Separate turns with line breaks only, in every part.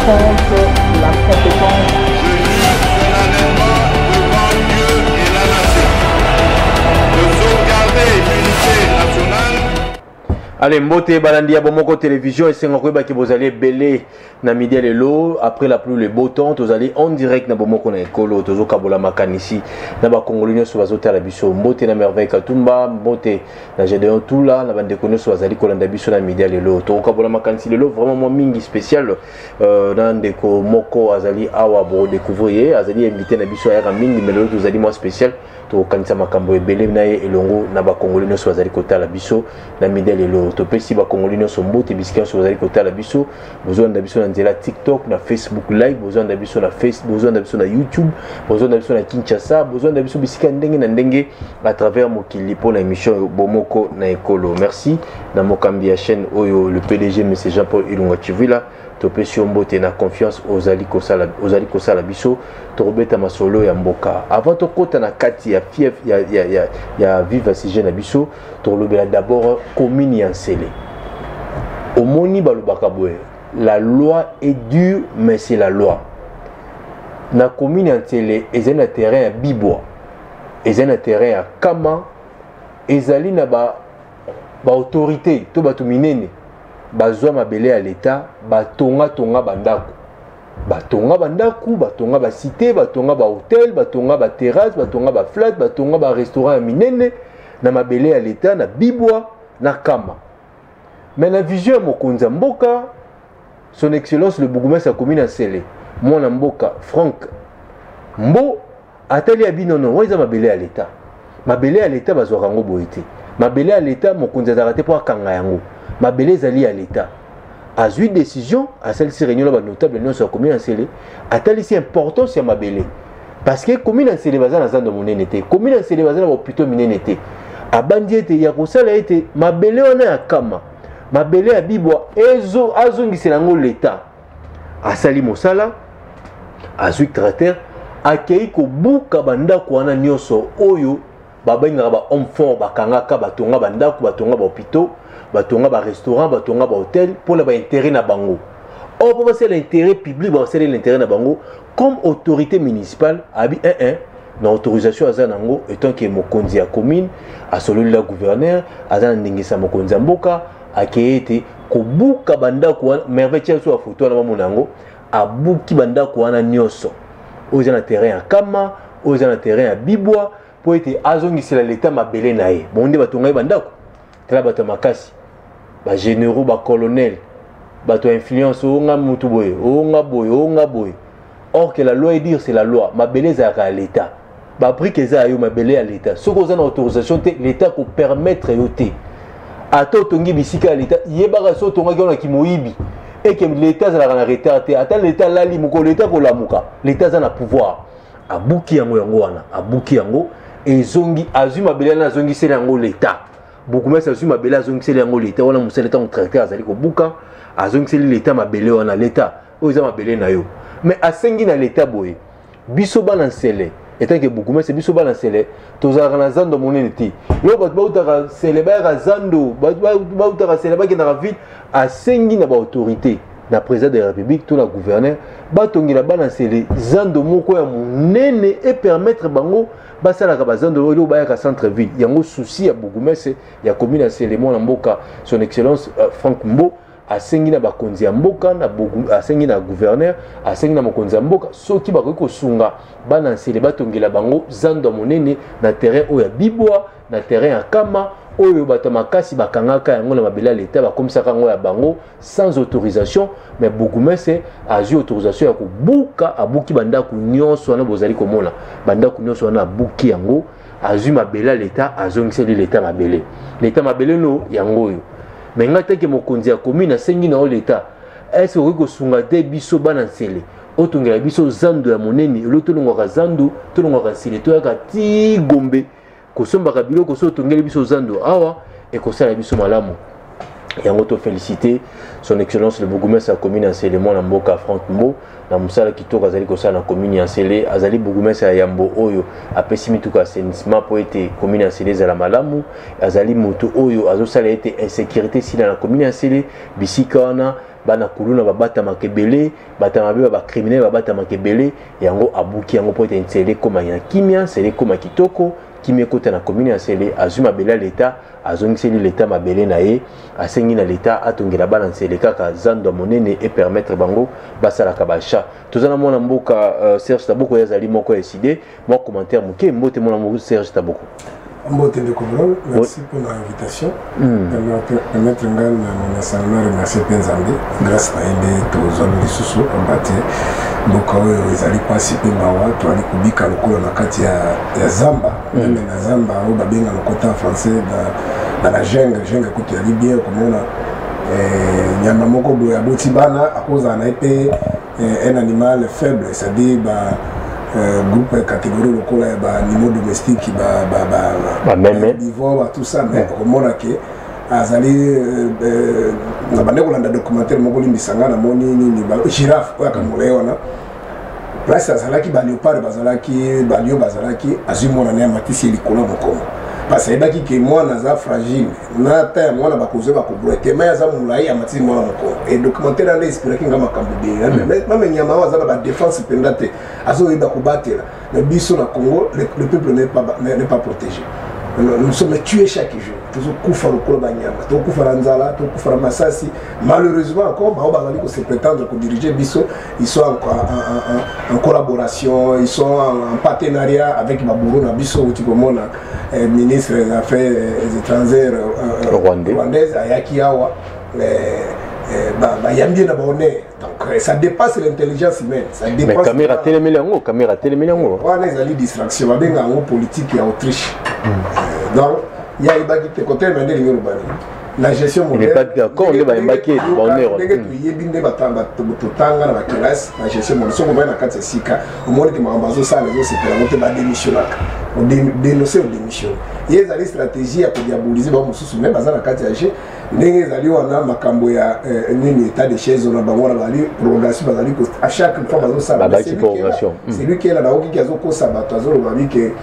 compte la compétence.
Je jure solennellement devant Dieu et la nation de sauvegarder l'unité nationale.
Allez, mbote balandi ya Bomoko Télévision, esengo koyeba ke bozali ebele na midi ya lelo. Après la pluie, le beau temps. Tozali en direct na Bomoko na Ekolo, tozokabola makanisi na bakongoli nyonso bazotala biso. Mbote na Merveille Katumba, mbote na Gédéon Tula, na bandeko nyonso bazali kolanda biso na midi ya lelo. Tokokabola makanisi lelo vraiment mwa mingi spécial na ndeko moko azali awa, bokodécouvrir ye, azali invité na biso, ayaka mingi, mais lelo tozali mwa spécial, tokokanisa makambo ebele na ye elongo na bakongoli nyonso bazali kotala biso na midi ya lelo. Topesi bakongoli nyonso mbote bisika nyonso bazali kotala biso. Bozolanda biso na nzela TikTok, na Facebook Live, bozolanda biso na Facebook, bozolanda biso na YouTube, bozolanda biso na Kinshasa, bozolanda biso bisika ndenge na ndenge à travers mokili mpo na émission Bomoko na Ekolo. Merci na mokambi ya chaîne oyo, le PDG, monsieur Jean-Paul Ilunga Chivila. Topesi yo mbote na confiance ozali kosala biso. Tokobeta masolo ya mboka. Avant tokɔta na kati ya fief ya vif du sujet na biso, tokolobela d'abord commune ya Nsele. Omoni, balobaka boye: la loi est dure, mais c'est la loi. Na commune ya Nsele, ezali na terrain ya Bibwa, ezali na terrain ya Kama, ezali na baautorité ba to bato minene bazwa mabele ya leta, batongatonga bandako, batonga bandako, batonga bacité, batonga bahotel, batonga baterrasse, batonga baflat, batonga barestaurant ya minene na mabele ya leta, na Bibwa, na Kama. Mais na vision ya mokonzi ya mboka, son excellence le bourgmestre ya commune ya Nsele, mwana mboka Frank Mbo, atali ya binono wana eza mabele ya leta. Mabele ya leta bazwaka yango boye te. Mabele ya leta, mokonzi azalaka te mpo akanga yango. Mabele ezali ya leta. Azwi décision, asalisi réunion na banotable nyonso ya commune ya Nsele, atalisi importance ya mabele, parce que commune ya Nsele baza na zando monene te, commune ya Nsele baza na bahôpitaux minene te. Abandi ete ya kosala ete mabele wana ya Kama, mabele ya Bibwa, ezo azongisela yango leta. Asali mosala, azwi tracteur, akei kobuka bandako wana nyonso oyo babengaka ba homme fort bakangaka, batonga bandako, batonga bahôpitaux, batonga barestaurant, batonga bahotel mpona baintérêt na bango. Or mpo basala intérêt public, basalela intérêt na bango. Comme autorité municipale, abi 1 na autorisation aza nango etant que mokonzi ya commune, asololi la gouverneur, aza na ndingisa mokonzi ya mboka, akei ete kobuka bandako wana. Merveille, tia biso bafoto wana, bamona yango. Abuki bandako wana nyonso oyo eza na terrain ya Kama, oyo eza na terrain ya Bibwa, mpo ete azongisela leta mabele na ye. Bongo nde batonga ye bandako. Tala bato ya makasi, bagénéraux, bacolonel, bato ya influence, onga mutu boye, onga boye, onga boye. Or que la loi est dure, c'est la loi. Mabele ezalaka ya leta, babrique eza ya yo, mabele ya leta. Soki oza na autorisation te, leta kopermettre yo te. Ata otongi bisika ya leta, yebaka so otongaki wana kimoyibi, eke leta azalaka na retard te. Ata leta alali, mokolo leta kolamuka, leta aza na pouvoir. Abuki yango, yango wana abuki yango, ezongi. Azwi mabele wana, azongiseli yango leta. Bourgmestre azwi mabele, azongiseli yango leta. Wana mosala, ntango tracteur azali kobuka, azongiseli leta mabele wana. Leta oyo eza mabele na yo. Mais asengi na leta boye: biso bana Nsele, en tant que bourgmestre, biso bana Nsele tozalaka na zando monene te. Yo, bato bautaka Nsele bayaka zando, bato bautaka Nsele bakendaka ville. Asengi na baautorité, na président de la République to na gouverneur, batongela bana Nsele zando moko ya monene epermettre bango basalaka bazando oyo bayaka centre ville. Yango souci ya bourgmestre ya commune ya Nsele, mwana mboka, son excellence Frank Mbo. Asengi na bakonzi ya mboka, na asengi na gouverneur, asengi na mokonzi ya mboka, soki bakoki kosunga bana Nsele, batongela bango zando ya monene na terrain oyo ya Bibwa, na terrain ya Kama, oyo bato ya makasi bakangaka yango na mabele ya leta, bakomisaka yango ya bango sans autorisation. Mais bourgmestre azwi autorisation ya kobuka, abuki bandako nyonso wana bozali komona. Bandako nyonso wana abuki yango, azwi mabele ya leta, azongiseli leta mabele. Leta, mabele no yango oyo. Mais ngai, tant que mokonzi ya commune, asengi na yo leta: est-ce okoki kosunga te biso bana Nsele, otongela biso zando ya monene, elo tolongwaka zando, tolongwaka Nsele, toyaka ti Gombe kosombaka biloko? So otongeli biso zando awa, ekosala biso malamu. Yango tofélicité son excellence le bourgmestre ya commune ya Nsele, mwana mboka Frank Mbo, na mosala kitoko azali kosala na commune ya Nsele. Azali bourgmestre ya yambo oyo apesi mituka assainissement mpo ete commune ya Nsele ezala malamu. Azali moto oyo azosala ete insécurité esila na commune ya Nsele, bisika wana. Bana kuluna babatamaka ebele, bato ya mabe, bacriminel babatamaka ebele. Yango abuki yango mpo ete Nsele ekóma na kimia, Nsele ekóma kitoko, kimia ekota na commune ya Nsele. Azwi mabele ya leta, azongiseli leta mabele na ye. Asengi na leta atongela bana Nsele kaka zando ya monene epermettre bango basalaka baachat. Toza na mwana mboka Serge Taboko, ye azali moko ya ECiDé. Mwa commentaire moke. Mbote, mwana mboka Serge Taboko.
Mbote, ndeko Bro, merci pour l'invitation. Permettre ngai na momesano na remercier mpe Nzambe. Grâce na ye nde tozwami lisusu, pamba te mboka oyo ezali mpasi mpe mawa. Toali kobika lokola na kati ya zamba, même na zamba oyo babenga lokota français na la jungle. Jungle kutu yali bien, okomona nyama moko boye aboti bana, akozala na ye mpe un animal faible, c'est-à-dire ba groupe, catégorie lokola ya baanimaux domestiques,
bameme.
Ba tout ça. Mais okomona ke azali na bande kolanda documentaire moko, limbisa nga, namoni nini, girafe oyo akangola ye wana, place azalaki, baléopard bazalaki, balion bazalaki. Azwi mwana na ye, amatisi ye likolo ya mokongo, parce ayebaki ke mwana aza fragile, na ta ya mwana bakozwa, bakobroye te. Mai aza molai, amatisi mwana mokongo. E documentaire wana inspiraki nga makambo ebele. Même nyama oyo aza na badéfense mpenza te, azoyeba kobatela. Mais biso na Congo, le peuple n'est pas protégé. Nous sommes tués chaque jour. Tozokufa lokola banyama, tokufa na nzala, tokufa na masasi. Malheureusement encore, bao bazali kose prétendre kodiriger biso, ils sont en collaboration, ils sont en partenariat avec babourreau na biso. Outi komona ministre des Affaires étrangères rwandaise ayaki awa, bayambi ye na bahonneur. Donc ça dépasse l'intelligence humaine, ça
dépasse. Mais Kamerhe atelemeli yango, Kamerhe atelemeli yango.
Wana ezali distraction, babenga yango politique ya Autriche. Donc ye ayebaki te kotelema nde elingi oloba nini na gestion.
Moderne, bayembaki.
Ndenge toyebi, nde totanga na bakelasi na gestion moderne, soki ovai na kati ya sika, omoni te makambo azosala ezosepela yango te, badémissionnaka. Odénonce, odémissionne. Ye ezali stratégie ya kodiaboliser bango mosusu, mais baza na kati ya jeu. Ndenge ezali wana, makambo ya nini, état de siège na bango wana, bazali prolongation, bazali à chaque fois bazosala. Celui qui est là, naokiki azokosa bato, azoloba bike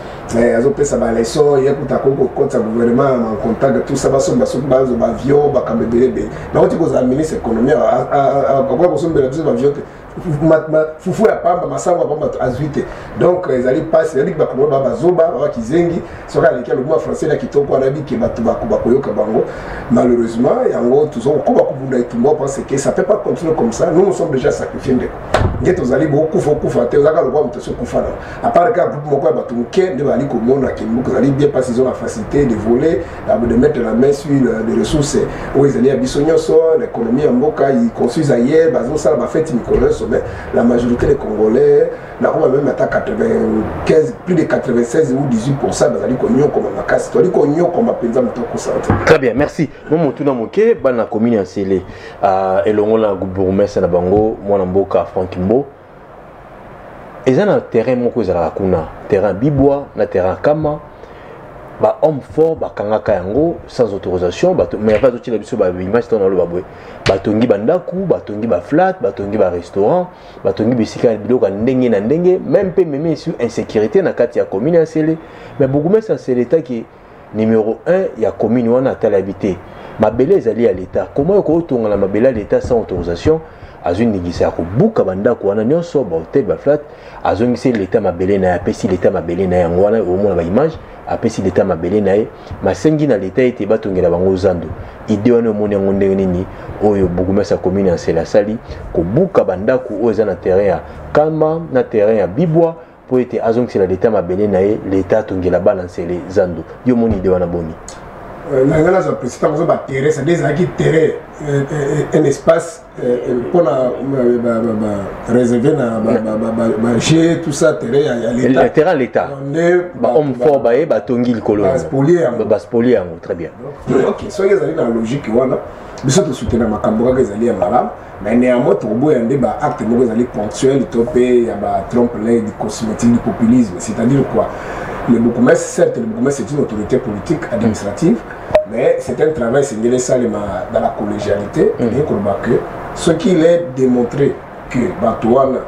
azopesa baleçon. Ye kuta akoki kokotisa gouvernement en contact, tout ça, basomba soki bazo baavion, bakambo ebele ebele. Nauti kozala ministre économie, akoka kosombela biso baavion te. Fufu ya pamba, masango ya pamba azwi te. Donc ezali mpasi. Ezali bakongo ba bazoba, babakizengi. Soki aleki, alobima français na kitoko wana, bike bato bakoyoka bango. Malheureusement, yango tozokoba kobunda etumba, parce que ça peut pas continuer comme ça. Nous, nous sommes déjà sacrifiés, ndeko. Nge tozali bokufa, okufa te, ozalaka lokwa moto osi okufa na à part ka groupe moko ya bato moke nde bazali komona ke mboka ezali bien, parce ils ont la facilité de voler, de mettre la main sur des ressources oyo ezali ya biso nyonso, l'économie ya mboka. Ils construisent ailleurs, bazosala bafete mikolo nyonso. Mais la majorité des Congolais, nakoma même ata 95, plus de 96 ou 18, bazali konyokoma makasi. Tozali konyokoma mpenza, moto akosala te.
Très bien, merci. Mo motuna moke: bana commune ya Nsele elongo na bourgmestre na bango, mwana mboka Frank Mbo, eza na terrain moko ezalaka kuna, terrain Bibwa na terrain Kama. Bahomme fort bakangaka yango sans autorisation. Bato, mais afa azotiela biso baimage ntango naloba boye, batongi bandako, batongi baflat, batongi barestaurant, batongi bisika ya biloko ya ndenge na ndenge, même mpe meme esu insécurité na kati ya commune ya Nsele. Mais bourgmestre ya Nsele etaki numéro 1 ya commune wana, atala yebi te mabele ezali ya leta. Comment okotonga na mabele ya leta sans autorisation? Azwi ndingisa ya kobuka bandako wana nyonso, bahotel, baflat. Azongisi leta mabele na ye, apesi leta mabele na ye. Yango wana omona baimage, apesi leta mabele na ye. Masengi na leta ete batongela bango zando. Idée wana, omoni yango ndenge nini, oyo bourgmestre ya commune ya Nsele asali, kobuka bandako oyo eza na terrain ya Kama na terrain ya Bibwa, mpo ete azongisela leta mabele na ye, leta atongela bana Nsele zando? Yo omoni idée wana boni?
Na ngai nazwa président, koza baterrain, c'est-à-dire ezalaki terrain, un espace mpona réservé na baje, tout ça, terrain ya
l'état. Terrain l'état, bahomme fort baye batongi likolo.
Baspolier yango.
Baspolier yango, très bien.
Ok, soki ezali na logique wana, biso tosoutenir makambo kaka ezali ya malamu. Mais néanmoins tokoboya nde baacte moko ezali ponctuel to mpe ya batrompe l'œil, du cosmétique, du populisme. C'est-à-dire quoi? Le bourgmestre, certes, le bourgmestre, c'est une autorité politique administrative, mais c'est un travail esengeli esalema dans la collégialité. Elingi koloba que soki il est démontré que bato wana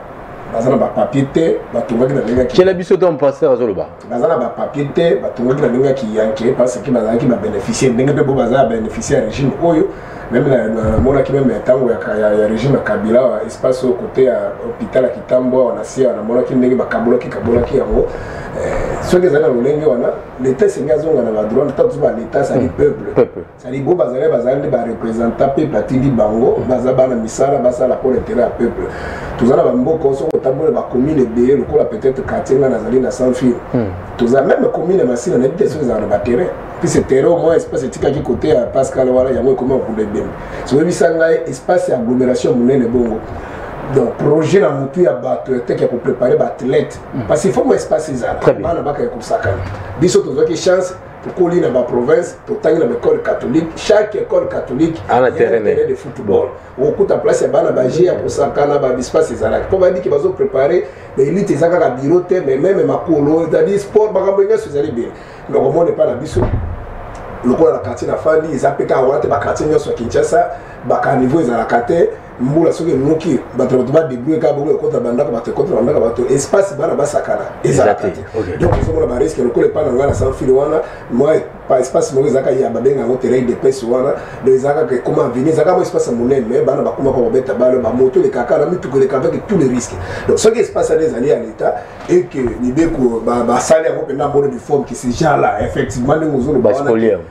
baza na bapapier te, batongaki na ndenge
tiela biso to pasteur azoloba.
Baza na bapapier te, batongaki na ndenge ya kiyanke, parce que bazalaki babénéficiaire, ndenge mpe bo baza ya bénéficiaire ya régime oyo. Même namonaki même ntango ya régime ya Kabila, espace oyo côté ya hôpital ya Kitambo awa na se, namonaki ndenge bakabolaki kabolaki yango. Soki ezali na lolenge wana, l'État esengi azonga na badroit. Ntango tozo ba l'État, ezali peuple, c'est-à-dire bo bazali nde bareprésentant peuple atindi bango, baza bana misala, basala mpo l'intérêt ya peuple. Toza na bamboka, soki otambola bacommune ebele, lokola peut-être quartier ngai nazali na Sans Fil, toza même commune ya Masina, nayebi te soki ezala na baterrain. Puis terrain, au moins espace etikaki côté ya Pascal wana, yango ekomi kokunda ebembe. Soyebisa ngai, espace ya agglomération monene bongo, donc projet na motu ya bato eteke ya kopréparer baathlète, parce qu'il faut mo espace ezala, bana bakaya kosakana. Biso tozwaki chance, tokoli na baprovince, totangi na baécole catholique. Chaque école catholique
Ana terrain
de football, okokuta place ya bana baje ya kosakana, baespace ezalaki mpo bayebiki bazopréparer baélite. Eza kaka bureau te, mais même makolo, c'est-à-dire sport, makambo nyonso ezali bien. Donc omona epa na biso, lokola na quartier na fandi, eza mpe kaka wana te. Baquartier nyonso ya Kinshasa, bacaniveau ezalaka te. Mbula soki enuki, bato badébrouille kaka bongo, ekota bandako bato, ekota bandako bato, espace bana basakana ezalaka te. Donc ozomona barisque. Lokola epa na ngai na Sans Fil wana, mwa pa espace moko ezalaka ya babenga yango terrain de pêche wana. Donc ezalaka kaka ekoma avenue, ezalaka mwa espace ya monene, mais bana bakomaka kobeta bale, bamoto elekaka na mituka eleka avec tous les risques. Donc soki espace wana ezali ya l'État et que mibeko basali yango mpenza bonne de forme, que ces gens là effectivement, ndenge ozoloba,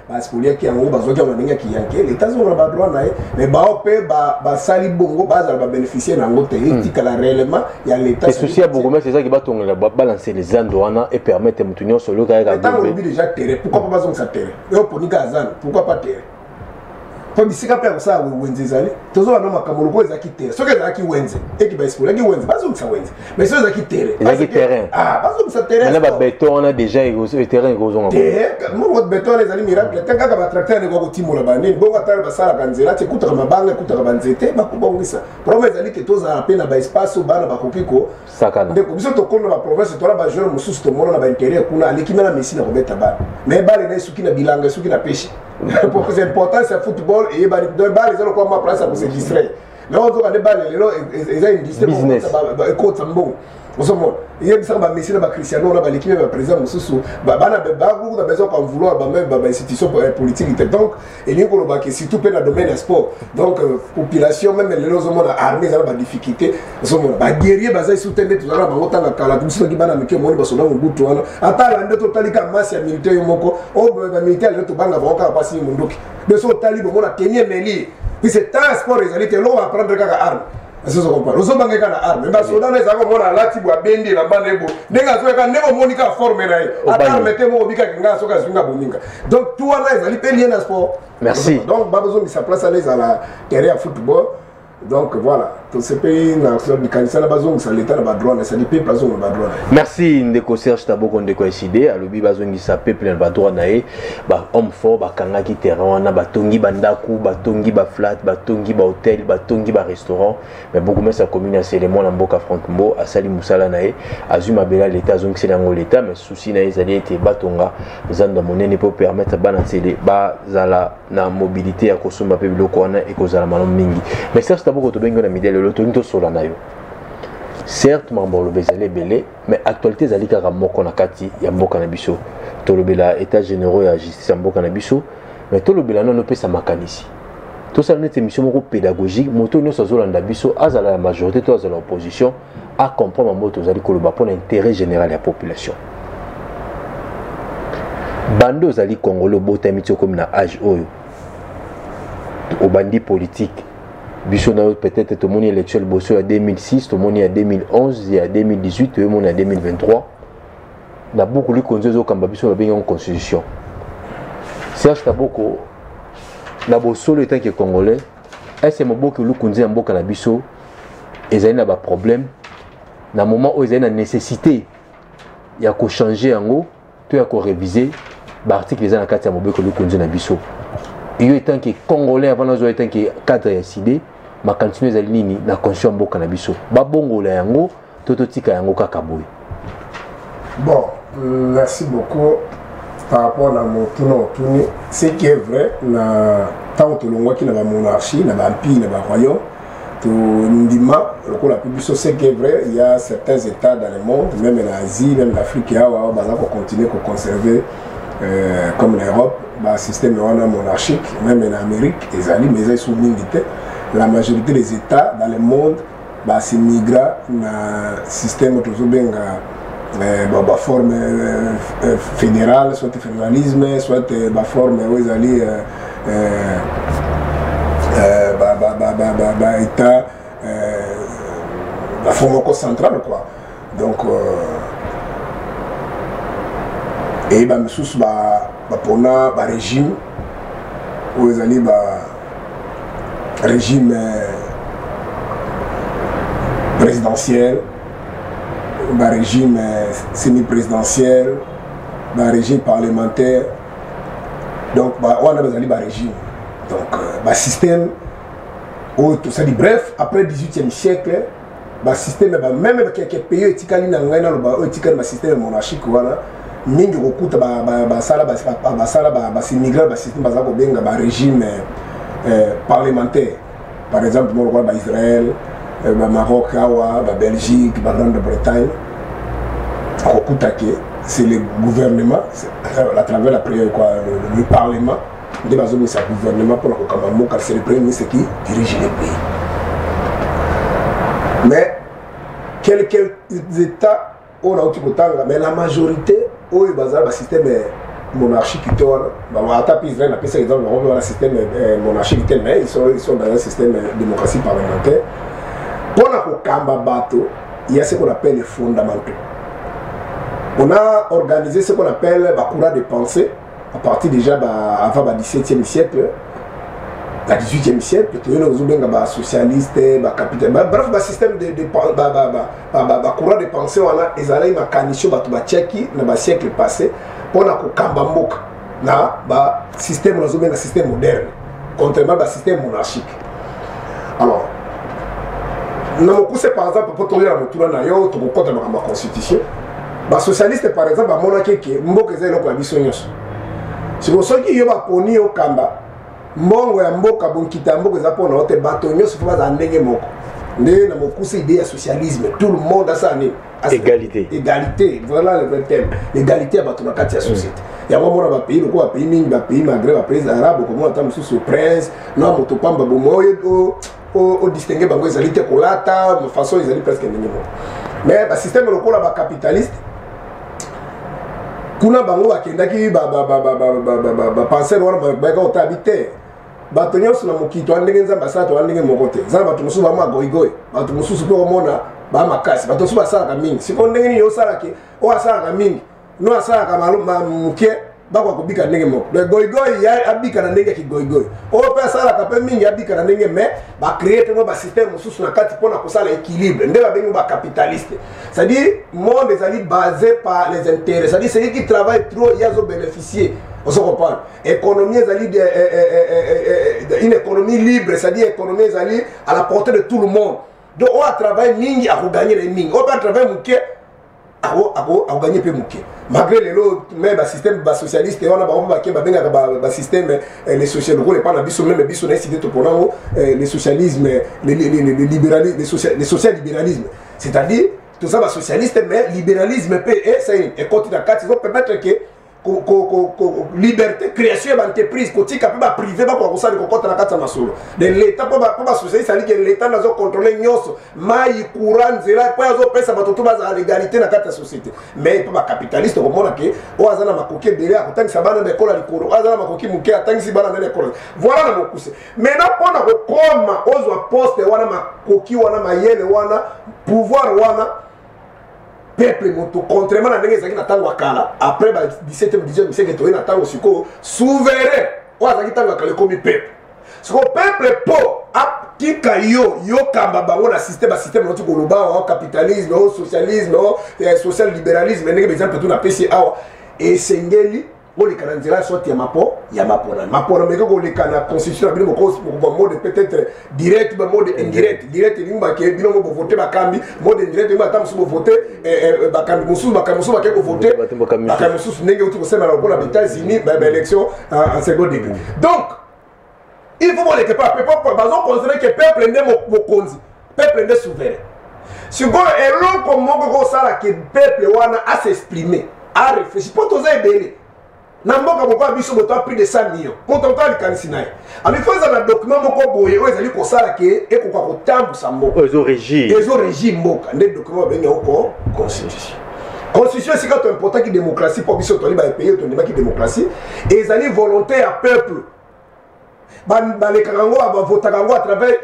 baspoliaki yango, bazwaki yango na ndenge ya kiyanke, l'État azongola badroit na ye. Mais bao mpe basali bongo, bazala babénéficiaire na yango te, etikala réellement ya l'État.
Souci ya bourgmestre ezaki batongela, balancer les zando wana et permettre motu nyonso oloka
yaka. Ntango olobi déjà terrain, pourquoi pas bazongisa terrain oyo ponika ya zando? Pourquoi pas terrain? Mpo bisika mpe ya kosala wenze ezali. Tozoba no makambo lokola ezalaki terrain. Soki ezalaki wenze, eki baespoliaki wenze, bazongisa wenze. Mais soki ezalaki terrain,
ezalaki terrain,
bazongisa terrain.
Na babeton wana déjà, terrain ekozonga.
Mongo beton wana ezali miracle te. Kaka batracteur ndeko kotimola banini bongo, ata basalaka nzela te, ekutaka mabanga, ekutaka banzete, bakobongisa. Problème ezali ke tozala mpe na baespace oyo bana bakoki ko
sakana.
Ndeko, biso tokoli na baprovince, tola bajoueur mosusu tomona na baintérieur kuna, aleki me na Messi na kobeta bale, mais bale na esuki na bilanga, esuki na pêche. Pour que importance ya football eyebani. Donc bale eza lokola mwa place ya kose distraire, mais ozoka nde bale lelo eza industrie, ekotisa mbongo. Ozomona, eyebisaka bamessi na bacristiano na baleki mpe baprésident mosusu, bana bakuta besoin qu'en vouloir bameme bainstitution politique te. Donc elingi koloba ke surtout mpe na domaine ya sport, donc population même lelo ozomona armée eza na badifficulté. Ozomona baguerrier baza esu te nde tozala na bango ntanga kala. Biso soki bana mike, omoni basoda Mobutu wana, ata alande, totali ka masse ya militaire yo moko oyo. Bamilitaire lelo tobanga bango kaka mpasi mondoki. Biso otali bomona teni emeli, puisque temps sport ezali te, eloko baprendre kaka arme. Ozocomprendre, ozobanga kaka na arme. Basoda na ezalaka, omona alati bo, abendi elamba na ye bo, ndenge azoyaka, ndenge omoni kaka forme na ye, ata arme te moko obikaki nga soki azwi nga boninga. Donc tout wana ezali mpe lié na sport.
Merci.
Donc bazongisa place wana, ezala terrain ya football. Donc voilà, tosepeli na likanisa na bazongisa l'État na badroit na, c'est-à-dire peuple azonga badroit na ye.
Merci, ndeko Serge Taboko, ndeko Ecidé. Alobi bazongisa peuple na badroit na ye. Bahomme fort bakangaki terrain wana, batongi bandako, batongi baflat, batongi bahotel, batongi barestaurant. Mais bourgmestre ya commune ya Nsele, mwana mboka Frank Mbo, asali mosala na ye, azwi mabele ya l'État, azongiseli yango l'État. Mais souci na ye ezali ete batonga zando ya monene mpo permettre bana Nsele bazala na mobilité ya kosomba mpe biloko wana, ekozala malamu mingi. Mais Serge Taboko, tobengi yo na midi lelo, tolingi tosola na yo. Certes, makambo oloba ezali ebele, mais actualité ezali kaka moko na kati ya mboka na biso. Tolobela état généraux ya justice ya mboka na biso, mais tolobela nano, opesa makanisi, tosala neti émission moko pédagogique. Moto nyonso azolanda biso, azala ya majorité to azala opposition, acomprendre mambo tozali koloba mpona intérêt général ya population. Bando ozali Congolais, obotami ti okomi na age oyo, obandi politique. Biso na yo peut-être tomoni élection liboso ya 2006, tomoni ya 2011, ya 2018, toyomoni ya 2023. Na buku likonzi ezokamba biso, babengi yango constitution. Serge Taboko, na bosolo, etanke Congolais, ese moboki olukunzi ya mboka na biso ezali na baproblème na moment oyo, ezali na nécessité ya kochanger yango to ya koréviser baarticle eza na kati ya mobeko likonzi na biso? Yo etanke Congolais, avant nazwa etanke cadre ya Ecidé, makanisi ezali nini na constitution ya mboka na biso? Babongola yango to totika yango kaka boye?
Bon, merci beaucoup par rapport na motuna otuni. Ce qui est vrai, na ntango tolongwaki na bamonarchie, na baempire, na baroyaume, tondima lokola mpe biso. Ce qui est vrai, il y a certains États dans le monde, même na Asie, même na Afrique awa, baza kocontinue koconserver Comme na Europe, basystème wana monarchique, même na Amérique ezali, mais eza esu mingi te. La majorité des États dans le monde basimigra na système tozobenga baforme fédérale, soit fédéralisme, soit baforme oyo ezali baétat, baforme moko centrale, quoi. Donc eye bamisusu bapona barégime oyo ezali ba régime présidentiel, barégime semi-présidentiel, barégime parlementaire. Donc wana bazali barégime, donc basystème oyo tosali. Bref, après 18e siècle, basystème, même quelques pays etikali na ngai naloba oyo etikali basystème monarchique wana mingi, kokuta basala basala basimigra basystème baza kobenga barégime parlementaire. Par exemple, mo lokola baIsraël, baMaroc awa, baBelgique, baGrande-Bretagne, akokuta ke c'est le gouvernement à travers la quoi, le parlement nde bazobimisa gouvernement mpona kokamba mboka. C'est le premier ministre qui dirige le pays. Mais quelques États oyo nauti kotanga, mais la majorité oyo bazala basystème monarchique te wana, ata mpe Israël napesa exemple, bango mpe wana système monarchique te, mais ils sont dans un système démocratie parlementaire. Mpona kokamba bato, il y a ce qu'on appelle les fondamentaux. On a organisé ce qu'on appelle bacourant de pensée à partir déjà avant ba 17e siècle, na 18e siècle. Toyei ozobenga basocialiste, bacapital, bref, basystème de bacourant de pensée wana ezalaki makanisi oyo bato batiaki na basiècle passé mpona kokamba mboka na basystème nazobenga système moderne, contrairement basystème monarchique. Alors, na mokuse, par exemple, mpo toyela motuna na yo, tokokɔta makambo ya constitution. Basocialiste, par exemple, bamonaki ke mboka eza eloko ya biso nyonso. Siko soki yo baponi okamba mbongo ya mboka, bonkita ya mboka eza mpona yo te, bato nyonso fo bazala ndenge moko. Nde na mokuse idée ya socialisme, tout le monde asala nini?
Égalité.
Égalité, voilà le vrai terme, égalité ya bato na kati ya société. Yango omona bapays lokola bapays mingi, bapays Maghreb, bapays arabe, okomona ata mosusu prince na moto pamba bomo oyo odistingue bango ezali te, kolata façon ezali presque ndenge moko. Mais basystème lokola bacapitaliste, kuna bango bakendaki bapenseur wana bayaka kotala bi te, bato nyonso na mokili toa ndenge Nzambe asala, toa ndenge moko te. Eza na bato mosusu bama goigoi, bato mosusu mpe omona bamakasi, bato mosusu basalaka mingi. Sikoyo ndenge nini osalaki oyo asalaka mingi no asalaka moke bakoka kobika ndenge moko? Donc goigoi abika na ndenge ya kigoigoi, oyo mpe asalaka mpe mingi abika na ndenge, mais bacréer mpe mwa basystème mosusu na kati mpona kosala équilibre. Nde babengi bacapitaliste, c'est-à-dire monde ezali basé par les intérêts, c'est-à-dire celui qui travaille trop, ye azobénéficier. Ozo comprendre? Économie ezali une économie libre, c'est-à-dire économie ezali à la portée de tout le monde. Donc oyo atravaille mingi akoganye na ye mingi, oyo mpe atravaille moke akoganye mpe moke. Malgré lelo me basystème basocialiste wana, bango mpe bake babengaka basystème les social, lokola epa na biso, même biso na eside topona yango le socialisme, le social libéralisme, c'est-à-dire toza basocialiste mais libéralisme mpe esai ekoti na kati, ezopermettre ke liberté, création ya baentreprise, kotika mpe baprivé bakoka kosala, kokɔta na kati ya masolo de l'État. Mpo basocialiste aliki l'État nazocontrôle nyonso, mai, courant, nzela, mpo azopesa bato to bazala l'égalité na kati ya société. Mais mpo bacapitaliste, okomona ke oyo aza na makoki ebele akotangisa bana na ekolo ya likolo, oyo aza na makoki moke atangisi bana na ekolo. Voilà na mokuse. Maintenant, mpona kokoma ozwa poste wana, makoki wana, mayele wana, pouvoir wana, peuple moto, contrairement na ndenge ezalaki na ntango ya kala, après ba 17e 18e siècle, toye na ntango sikoyo souverain oyo azalaki ntango ya kala ekomi peuple. Sikoyo peuple, mpo atika yo yokamba bango na système, basystème nauti koloba awa, capitalisme o socialisme o social libéralisme, ndenge baexemple tu napesi awa, esengeli oleka na nzela sorte ya mapo ya maponami. Maponami eke koleka na constitution na bino, mokozwa mode peut-être direct ba mode indirect. Direct elingi bake bino mo bovote bakambi, mode indirect elingi ata mosusu bovote bakambi mosusu, bakambi mosusu bake kovote bakambi mosusu, ndenge outi kosemela lokola baÉtats-Unis, baélection en second degré. Donc il faut boleke pa bazoconsidere ke peuple nde mokonzi, peuple nde souverain. Sikoyo eloko moko kosala ke peuple wana as'exprime, aréfléchir, mpo toza ebele. Na mboka moko ya biso, moto plus de 100 millions, moto moto likanisi na ye. Alors il faut ezala na document moko boye oyo ezali kosala ke ekoka kotambusa mboka.
Ezorégir.
Ezorégir mboka nde document babengi yango constitution. Constitution, esika toimportaki démocratie, mpo biso toli bapays oyo tondimaki démocratie, ezali volonté ya peuple. Balekaka yango, bavotaka yango à travers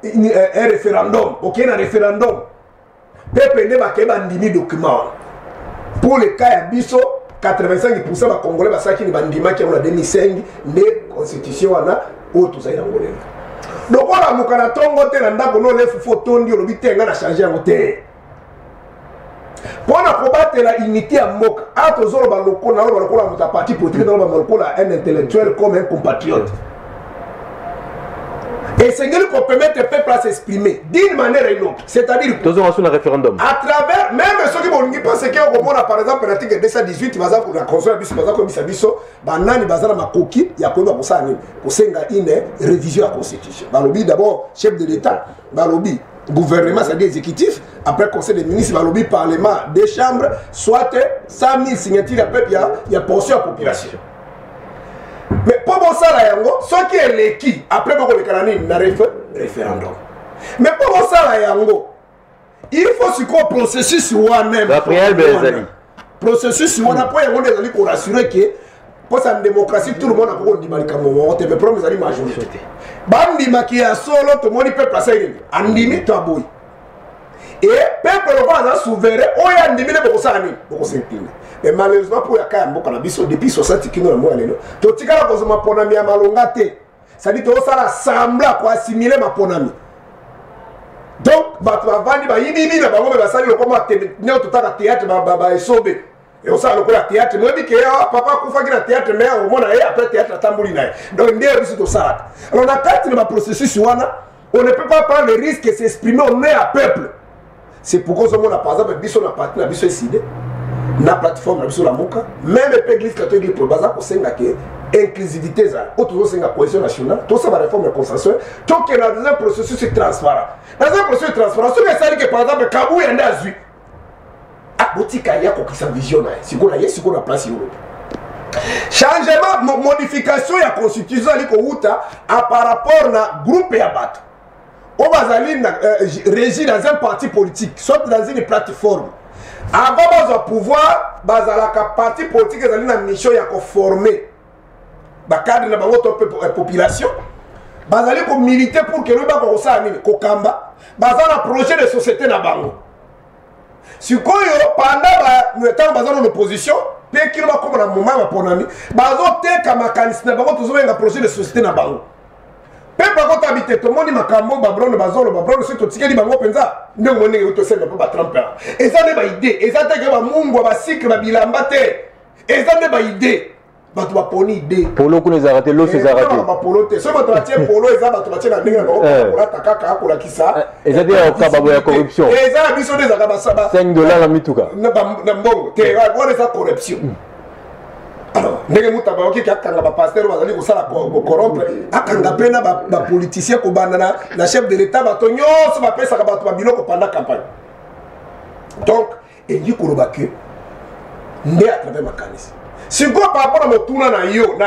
un référendum. Okei na référendum, peuple nde bakei, bandimi document wana. Pour le cas ya biso, 85 % bacongolais basalaki ni bandimaki yango na 2005, nde constitution wana oyo tozali nango lelo. Lokola moka na ntongo te na ndako no olefufu, otondi, olobi te ngai na change yango te mpo na kobatela unité ya mboka. A tozoloba lokola, naloba lokola moto ya parti politique, naloba lokola un intellectuel, comme un compatriote. Esengeli kopermettre peuple à s'exprimer d'une manière ou une autre, c'est-à-dire
tozonga so na référendum.
À travers même soki bolingi, parce que okomona par exemple article 218, baza na constitution ya biso, baza koyebisa biso banani baza na makoki ya koyeba kosala nini, kosenga une révision ya constitution. Balobi d'abord chef de l'État, balobi gouvernement, c'est-à-dire exécutif, après conseil des ministres, balobi parlement, deux chambres, soit 100 000 signatures ya peuple, ya portion ya population. Mais mpo bosala yango, soki eleki, après bokoleka na nini, na référendum. Mais mpo bosala yango, il faut sikoyo processus wana.
Ezali.
Processus wana, mpo yango nde ezali korassurer ke mposa démocratie, tout le monde akoki kondima likambo moko te, mais problème ezali majorité. Bandimaki ya solo, tomoni peuple asali nini, andimi to aboyi. Et peuple lokola aza souverain, oyo andimi nde bokosala nini, bokos'incliner. Mais malheureusement, mpo ya ka ya mboka na biso, depuis 60 kino na mboka lelo, totikala kozwa maponami ya malonga te. C'est-à-dire tozosala semblant koassimiler maponami. Donc bato bavandi, bayibibi na bango, me basali lokoma ndenge totaka théâtre, baesobe osala lokola théâtre. Moyebi ke papa akufaki na théâtre, mais omona ye après théâtre atamboli na ye. Donc nde biso tosalaka. Alors na kati na baprocessus wana, on ne peut pas prendre le risque de s'exprimer au nom ya peuple. C'est pourquoi ozomona par exemple biso na parti na biso Ecidé, na plateforme na biso Lamuka, même mpe Église catholique, po baza kosenga ke inclusivité ezala. Oyo tozosenga cohésion nationale, tosala baréforme ya consensuel, tokende dans un processus transparent. Dans un processus transparent, soki esali ke par exemple Kabuya nde azwi, ah, botika ye akokisa vision na ye. Sikoyo na ye, sikoyo na place ye, olobi changement, modification ya constitution ezali kowuta a par rapport na groupe ya bato oyo bazali na régi dans un parti politique, soit dans une plateforme. Avant bazwa pouvoir, bazalaka parti politique ezali na mission ya koformer bacadre na bango to mpe population. Bazali komiliter pour ke lobi bako kosala nini, kokamba. Baza na projet de société na bango. Sikoyo pendant ntango baza na opposition mpe kino bakóma na moment ya maponami, bazoteka makanisi na bango, tozobenga projet de société na bango. Mpe bakotabi te, tomoni makambo babrone bazoloba, brone soki totikeli bango mpenza ndenge mo ndenge tosenga mpo batrumper. Eza nde baidées, eza teke bamungwa, basikre, babilamba te, eza nde baidées. Bato baponi idée.
Polo kuna ezalaka te, loso ezalaka te.
Bapolo te. Soki bato batie polo, eza bato batie na ndenge na bango kolata kaka kolakisa.
Eza te ya kokaba boye ya corruption.
Eza na biso nde ezalaka basaba.
5 $ na mituka.
Na mbongo te, wana eza corruption. Alors ndenge moto abayoki akanga bapasteur bazali kosala corrompre, akanga mpe na bapoliticien, kobanda na chef de l'État, bato nyonso bapesaka bato babiloko pendant campagne. Donc elingi koloba ke nde à travers makanisi. Sikoyo par rapport na motuna na yo na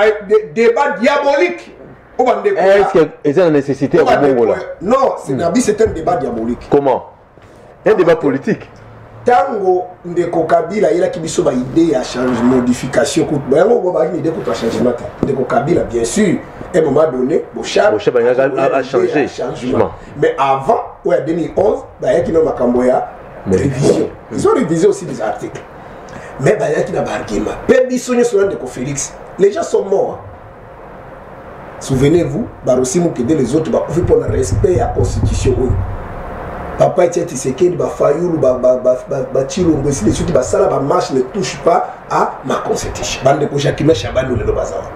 débat diabolique oyo bandeko
Est-ce que eza na nécessité ya kobongola?
Non, nabi c'est un débat diabolique.
Comment un débat politique?
Ntango ndeko Kabila ayelaki biso baidée ya change, modification, yango bazalaki na idée kutu ya changement te. Ndeko Kabila, bien sûr, un moment donné,
Boshab a changé.
Changement, mais avant oyo ya 2011, bayaki na makambo ya révision. Ils ont révisé aussi des articles, mais bayaki na baargument mpe biso nyonso na ndeko Félix. Les gens sont morts, souvenez-vous, Barosi Mokende, les autres bakufi mpona respect ya constitution oyo. Papa Etienne Tshisekedi, bafayulu, bachilombo, esili soki basala bamarche, ne touche pas à ma constitution. Bandeko Jacquemain Shabani lelo baza wana,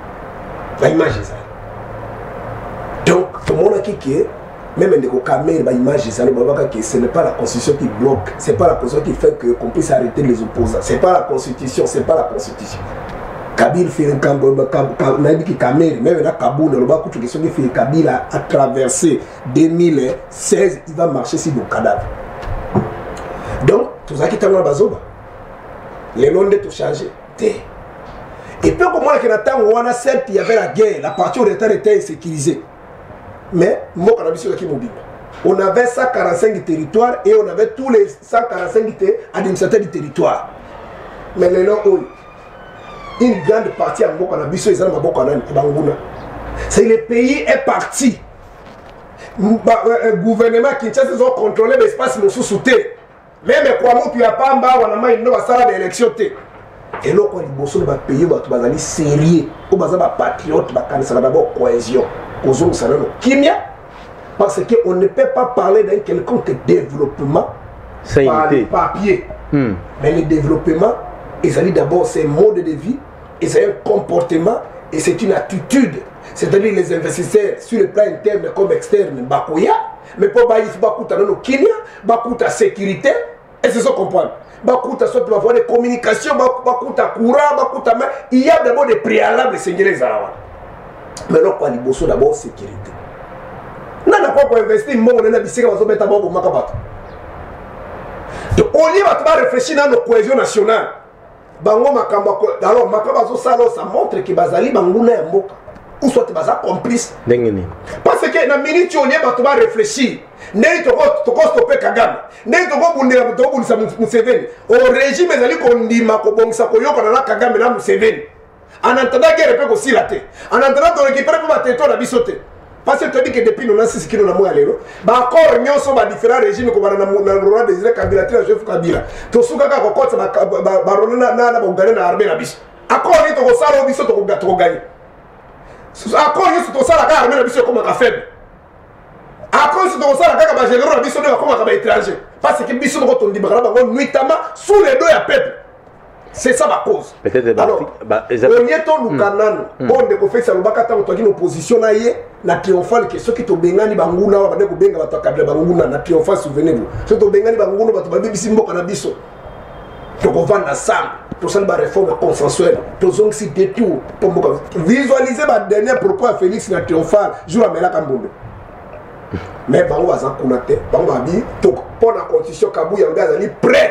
baimage ezali. Donc tomonaki ke même ndeko Kamerhe, baimage ezali, balobaka ke ce n'est pas la constitution qui bloque, c'est pas la constitution qui fait que qu'on puisse arrêter les opposants, c'est pas la constitution, c'est pas la constitution. Kabila nayebi ki Kamerhe, même na Kabunda aloba kutu ke soki fi Kabila a traversé 2016, il va marcher sur nos cadavres. Donc tozalaki ntango na bazoba. Lelo nde tochange te. Et puis okomonake na ntango wana, certes, il y avait la guerre, la partie orientale était insécurisée, mais mboka na biso ezalaki mobimba. On avait 145 territoires et on avait tous les 145 administrateurs du territoire. Mais lelo oyo, une grande partie ya mboka na biso eza na maboko ya nani? Banguna. C'est le pays est parti. Gouvernement Kinshasa ezocontrôle baespace mosusu te, même kwa mutu ya pamba awa na mai ndo basala baélection te. Eloko ya liboso na bapays, bato bazali sérieux, oyo baza bapatriote, bakanisaka d'abord cohésion, kozongisa nano kimia, parce que on ne peut pas parler d'un quelconque développement par le papier. Mais le développement ezali d'abord, c'est un mode de vie et c'est un comportement et c'est une attitude, c'est-à-dire les investisseurs, sur le plan interne comme externe, bakoya, mais mpo bayifi bakuta nano kimia, bakuta sécurité. Est-ce que comprendre? Bakuta soit bavoie de communication, bakuta courant, bakuta, mais il y a d'abord des préalables esengeli ezala wana. Mais eloko ya liboso, d'abord sécurité. Nani akoka koinvestir mbongo nde na bisika bazobeta bao bomaka bato? Donc au lieu bato baréfléchir nano cohésion nationale, bango makambo, alors makambo azosala, ça montre ke bazali banguna ya mboka ou soit baza complice.
Ndenge nini?
Parce que na minute oyo, olie bato baréfléchir ndenge tokostope Kagame, ndenge tokobundela, tokobundisa Museveni, o régime ezali kondima kobongisa koyokana na Kagame na Museveni, en attendant guerre mpe kosila te, en attendant torécupere mpe baterritoire na biso te, parce que toyebi ke depuis 96 kino na moya lelo, baaccord nyonso, badifférent régime, kobanda na Laurent Désiré Kabila ti na Joseph Kabila, tosukaka kokotisa barwandais na baugandais na armée na biso. Accord nini tokosala oyo biso tokoganye? Accord nyonso tosala kaka, armée na biso ekomaka faible. Accord nyonso tokosala kaka, bagénéraux na biso nde bakomaka baétranger, parce que biso moko tondimaka na bango nuitamment sous le dos ya peuple. C'est ça ma cause.
Peut-être.
Alors olie toluka nano oyo ndeko Félix alobaka ntango toaki na opposition na ye na triomphale, ke soki tobengani banguna awa, bande kobenga bato ya Kabila banguna na triomphale, souvenez-vous, soki tobengani banguna, bato babebisi mboka na biso, tokovanda ensemble, tosali baréforme consensuelle, tozongisi détour mpo mboka. Visualiser badernier propos ya Félix na triomphale, jour amelaka mbondo. Mais bango baza kuna te. Bango babi mpo na constitution, Kabuya alobi azali prêt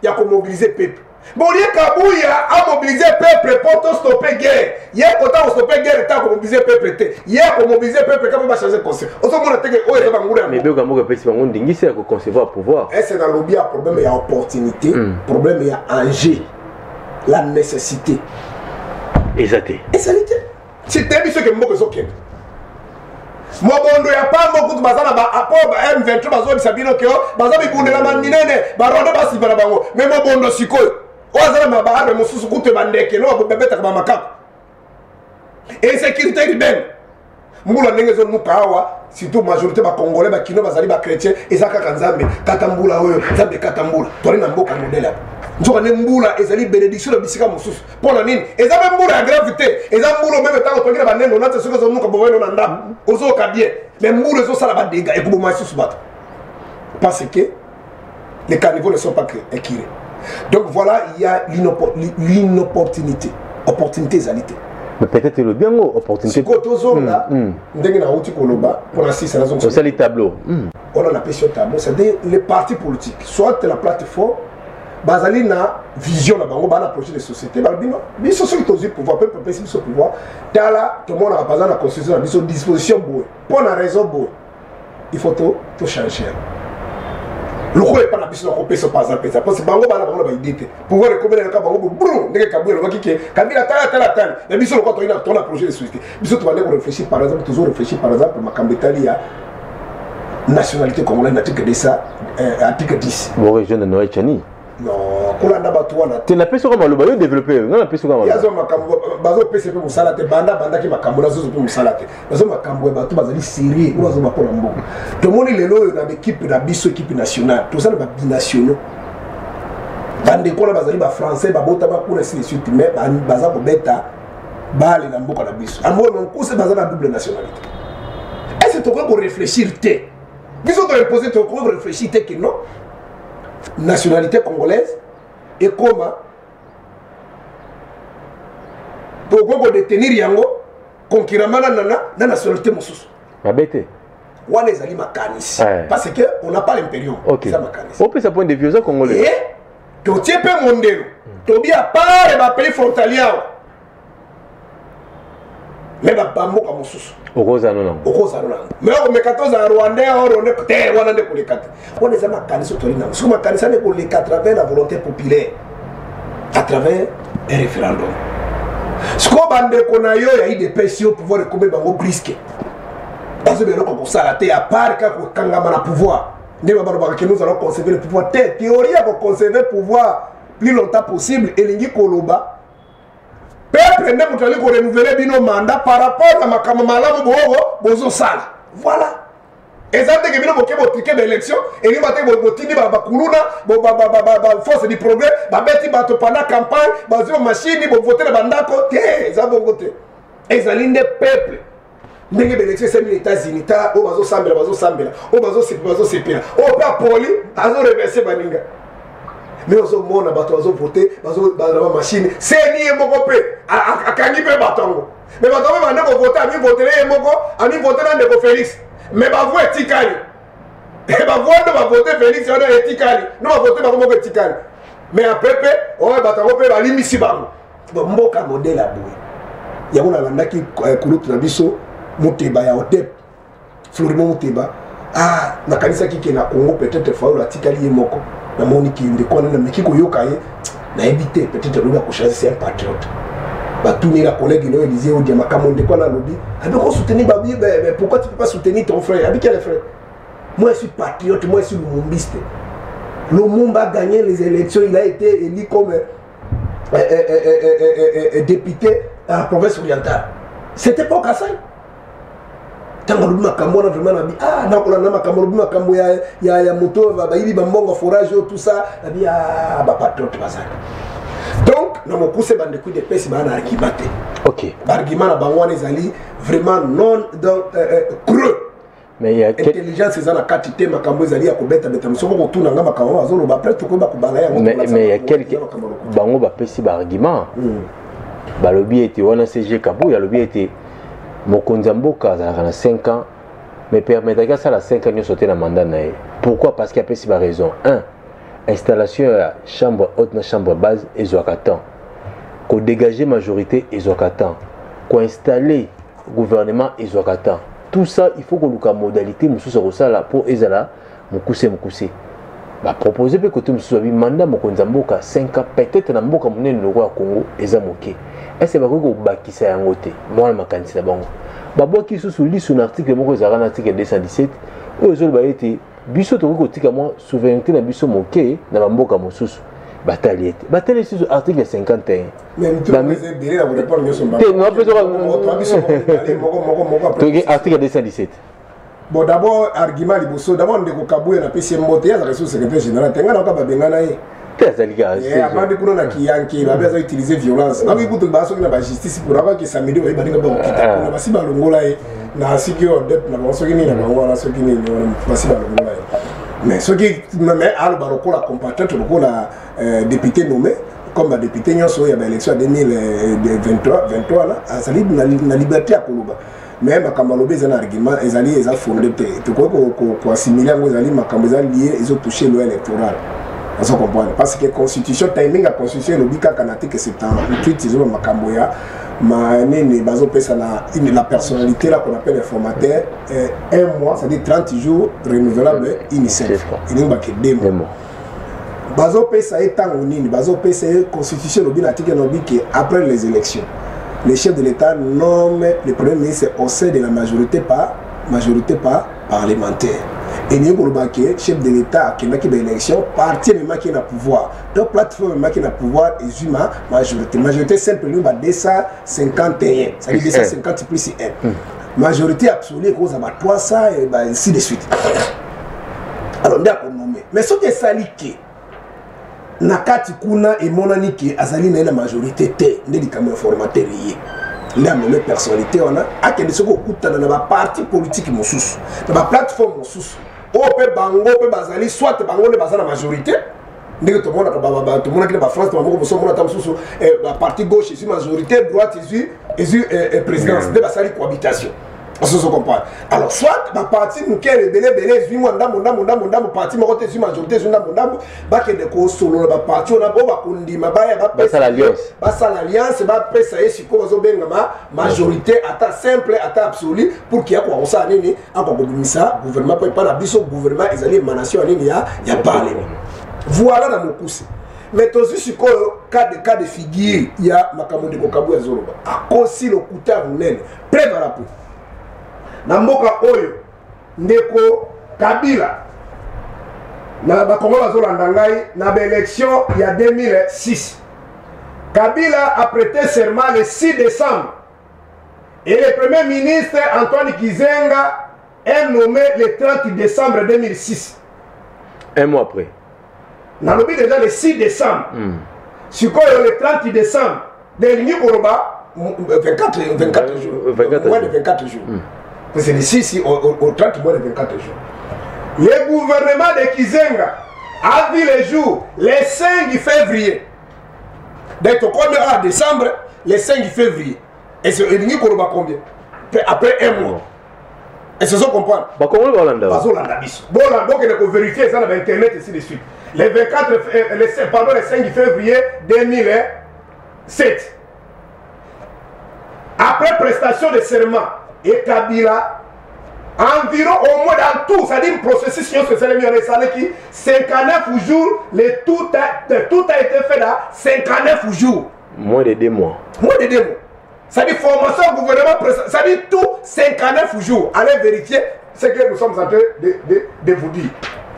ya komobiliser peuple. Bolie Kabuya amobilize peuple mpo tostope guerre. Ye kota kostope guerre ta komobilize peuple te, ye akomobilize peuple kaka mpo bachange constitution. Ozomona teke oyo eza banguna ya
mibeko ya mboka epesi bango ndingisi ya koconcevoir pouvoir.
Ese nalobi ya problème ya opportunité, problème ya enjeu, la nécessité
eza te.
Ezali te. Si toyebi soki mboka ezokende mobondo ya pambo, kutu baza na baapo ba M23, bazobisa bino ke baza bibundela baminene, barwanda basiba na bango. Me mobondo sikoyo oyo aza na baarme mosusu, kutu bandeke no babetaka bamakako. Insécurité urbaine, mbula ndenge ezonuka awa, surtout majorité bacongolais, bakino bazali bachrétien, eza kaka Nzambe kata mbula oyo, Nzambe kata mbula. Toali na mboka modele apo, nzoka nde mbula ezali bénédiction na bisika mosusu. Mpo na nini? Eza mpe mbula ya grave te, eza mbula meme ntango toki na baneno nate, soki ezonuka boyeno na ndako ozoyoka bien, mais mbula ezosala badégâts, ekoboma lisusu bato, parce que les caniveaux ne sont pas écurés. Donc voilà, il y a l'inopportunité, opportunité ezali te.
Mais peut-être elobi yango opportunité.
Sikoyo tozonga ndenge nauti koloba mpona sisa. Nazonga.
Osali tableau.
Wana napesi yo tableau, c'est-à-dire les partis politiques, soit la plateforme, bazali na vision na bango, baa na projet de société. Balobi no, biso soki tozwi pouvoir, mpe pepesi biso pouvoir, tala, tomonaka baza na constitution na biso disposition boye, mpo na raison boye il faut to tochange yango lokola epa na biso. Nakopesa par exemple eza parce bango bana bango na baidée te. Pouvoir ekomelelaka bango bobru, ndenge Kabuya alobaki ke Kabila tala tala tala na biso. Lokola toyina tona projet de société, biso tobande koréfléchir. Par exemple, tozo réfléchir, par exemple, makambo etali ya nationalité congolaise, article 10, article 10.
Bo rejoindre Noël Tshiani?
Non, kolanda bato wana.
Te, napesi oka maloba, yo développe, nga napesi oka maloba.
Yazo makambo bazopesa mpe mosala te. Banda bandaki makambo, nazozo mpe mosala te. Nazo makambo ya bato bazali sérieux, oyo bazoba mpona mboka. Tomoni lelo oyo na baekipe na biso, équipe nationale, toza na babinationaux, bandeko wana bazali bafrançais, babotama kuna, ainsi de suite, mais baza kobeta bale na mboka na biso. Amona nkuse baza na double nationalité. Est ce tokoki koréfléchir te? Biso toimpose, tokoki koréfléchir te ke non, nationalité congolaise ekoma, tokoki kodétenir yango concurremment na nationalité mosusu?
Mabe te.
Wana ezali makanisi, parce que on n'a pas l'impérium. Eza makanisi.
Opesa point de vue, oza congolais.
Totie mpe mondelo, tobi à part bapays frontalier awa. Mais bamboka mosusu
okozala no nango,
okozala no nango, mais okomeka te ozala Rwandais, rwandais te, wana nde koleka te. Wana eza makanisi toli nango. Soki makanisi wana ekoleka à travers la volonté populaire, à travers un référendum. Sikoyo bandeko na yo ya UDPS, yo pouvoir ekomi bango brusque, bazoba eloko kosala te à part kaka kokangama na pouvoir. Nde balobaka ke nous allons conserver le pouvoir te. Théorie ya koconserver pouvoir plus longtemps possible elingi koloba peuple nde moto ali korenouveler bino mandat par rapport na makambo malamu boobo bozosala. Voilà, eza ndenge bino boke botruquer baélection, elingi bate botindi bakuluna, baforce du progrès babeti bato pendant campagne, bazwi bamashini, bovote na bandako te. Eza bongo te. Ezali nde peuple. Ndenge baélection esali na États-Unis, ta oyo bazosambela, bazosambela, oyo bazosepela, bazosepela, oyo mpe apoli azoremercier baninga. Mais ozomona bato bazovote na bamashine, CENI ye moko mpe akangi mpe bato yango. Mais bato yango bande kovote, amivotele ye moko, amivote na ndeko Félix, mais bavoix etikali, bavoix nde bavote Félix wana etikali, no bavote bango moko etikali. Mais après mpe oyo bato yango mpe balimbisi bango. Mboka modèle ya boye yango nalandaki kulutu na biso Moteba ya ODEP, Florimond Moteba. Ah, nakanisaki ke na Congo peut-être Fayulu atikali ye moko. Namoni ke ndeko wana, nameki koyoka ye, nayebi te, peut-être alobi akochange. C'est un patriote. Batuni la collègue no Élysée odia makambo ndeko wana alobi, abi kosoutenir babi, pourquoi tu peux pas soutenir ton frère? Abi, quel frère? Moi, je suis patriote, moi, je suis lumumbiste. Lumumba a gagné les élections, il a été élu comme député à la province orientale, c'était pas au Kasaï. Ntango alobi makambo wana, vraiment nabi, ah, nakolanda makambo alobi, makambo ya moto bayibi bambongo, forage oyo, tout ça. Nabi, ah, bapatriote bazali. Donc na mokuse, bandeko UDPS baa na argument te. Baargument na bango wana ezali vraiment non, donc creux.
Mais il y a
intelligence eza na kati te. Makambo ezali ya kobetabeta. Soki kotuna nga makambo azoloba, après tokoyeba kobala yango.
Mais il y a quelques bango bapesi baargument. Balobi ete wana SG Kabuya alobi ete mokonzi ya mboka azalaka na 5 ans, mais permettaki asala 5 ans nyonso te na mandat na ye. Pourquoi? Parce que apesi baraison: 1, installation ya chambre haute na chambre basse ezwaka temps, kodégager majorité ezwaka temps, koinstaller gouvernement ezwaka temps. Tout ça, il faut koluka modalité mosusu ya kosala mpo ezala mokuse mokuse. Bapropose mpe kote mosusu, babi mandat mokonzi ya mboka 5 ans, peut-être na mboka monene lokola Congo eza moke, ese bakoki kobakisa yango te. Mwana makanisi na bango, babwaki lisusu lisu na article moko ezalaka na article 217 oyo ezoloba ete biso tokoki kotika mwa souveraineté na biso moke na bamboka mosusu. Batali ete batali lisusu article 51. Te, toki article 217.
Bon, d'abord argument liboso, d'abord ndeko Kabuya, napesi ye mbote. Ye azalaka lisusu secrétaire général te, ngai nayoka babengana ye.
Te, azali kaka.
Abandi kuna na kiyanke, babe aza utiliser violence. Nakoki kutu baa soki na bajustice mpona akaki samedi, oye baninga bakokita kuna, basi balongola ye na siki oyo dep na bango, soki nini na bango wana, soki nini wana, basi balongola ye. Mais soki, mais aloba lokola compatriote, lokola député nommé, comme badéputé nyonso oyo ya baélection ya 2023 23 wana, azali na liberté ya koloba. Mais makambo alobi eza na argument, ezali eza fondé te, tokoki koassimiler yango. Ezali makambo eza lié, ezotouche loi électorale, ozo comprendre? Parce que constitution, timing ya constitution elobi kaka na article 78, ezoba makambo ya ma nini bazopesa na la personnalité là qu'on appelle informateur, un mois, c'est-à-dire 30 jours renouvelable une seule fois, elingi bake 2 mois. Bazopesa ye ntango nini? Bazopesa ye, constitution elobi na article elobi ke après les élections, le chef de l'État nomme le premier ministre au sein de la majorité par parlementaire. Elingi koloba ke chef de l'État akendaki baélection, parti ememaki na pouvoir, donc plateforme ememaki na pouvoir ezwi ma majorité simple elingi ba 251, c'est-à-dire 250 plus 1. Majorité absolue ekozala ba 300 et ba ainsi de suite. Alors nde akonome. Mais soki esali ke na kati kuna emonani ke azali na ye na majorité te, nde likambo informateur ye nde anome personnalité wana, akende soki okutana na baparti politique mosusu, na baplateforme mosusu oyo mpe bango mpe bazali, soit bango nde baza na majorité, ndenge tomonaka, tomonaki na bafrance, bamoko mosusu omona ata mosusu baparti gauche ezwi majorité, droite ezwi présidence, nde basali cohabitation. Ozozo comprendre? Alors, soit baparti moke ebele ebele ezwi mwa ndambo ndambo ndambo ndambo, parti moko te ezwi majorité, ezwi ndambo ndambo, bakende kosolola baparti wana oyo bakondima baya.
Basala alliance.
Basala alliance, bapesa ye sikoyo bazobengama majorité, ata simple ata absolu, pour que akoka kosala nini? Akoka kobimisa gouvernement, mpo epa na biso gouvernement ezali émanation ya nini? Ya parlement. Voilà na mokuse. Mais tozwi sikoyo cas de figure ya makambo ndeko Kabuya azoloba. Akosi, lokuta ya monene. Preuve à l'appui, na mboka oyo, ndeko Kabila na bakongo bazolanda ngai, na baélection ya 2006, Kabila a prêté serment le 6 décembre et le premier ministre Antoine Kizenga est nommé le 30 décembre 2006.
Un mois après.
Nalobi déjà le 6 décembre. Sikoyo le 30 décembre, elingi koloba 24, 24 jours.
24.
Moins de 24 jours. Parce que le 6 au 30, moins de 24 jours. Le gouvernement de Kizenga a vu le jour le 5 février. Donc tokomi à décembre, le 5 février, et c'est elingi koloba combien? Après un mois. Est-ce que vous comprendre?
Bakongoli balanda.
Bazolanda biso, bolanda, bokende kovérifier, eza na bainternet, ainsi de suite. Le 24, le, pardon, le 5 février 2007, après prestation de serment et Kabila, environ au moins dans tout, c'est-à-dire processus nyonso esalemi wana, esalaki 59 jours. Le tout a été fait dans 59 jours.
Moins de 2 mois.
Moins de 2 mois, c'est-à-dire formation gouvernement, c'est-à-dire tout, 59 jours. Allez vérifier ce que nous sommes en train de vous dire.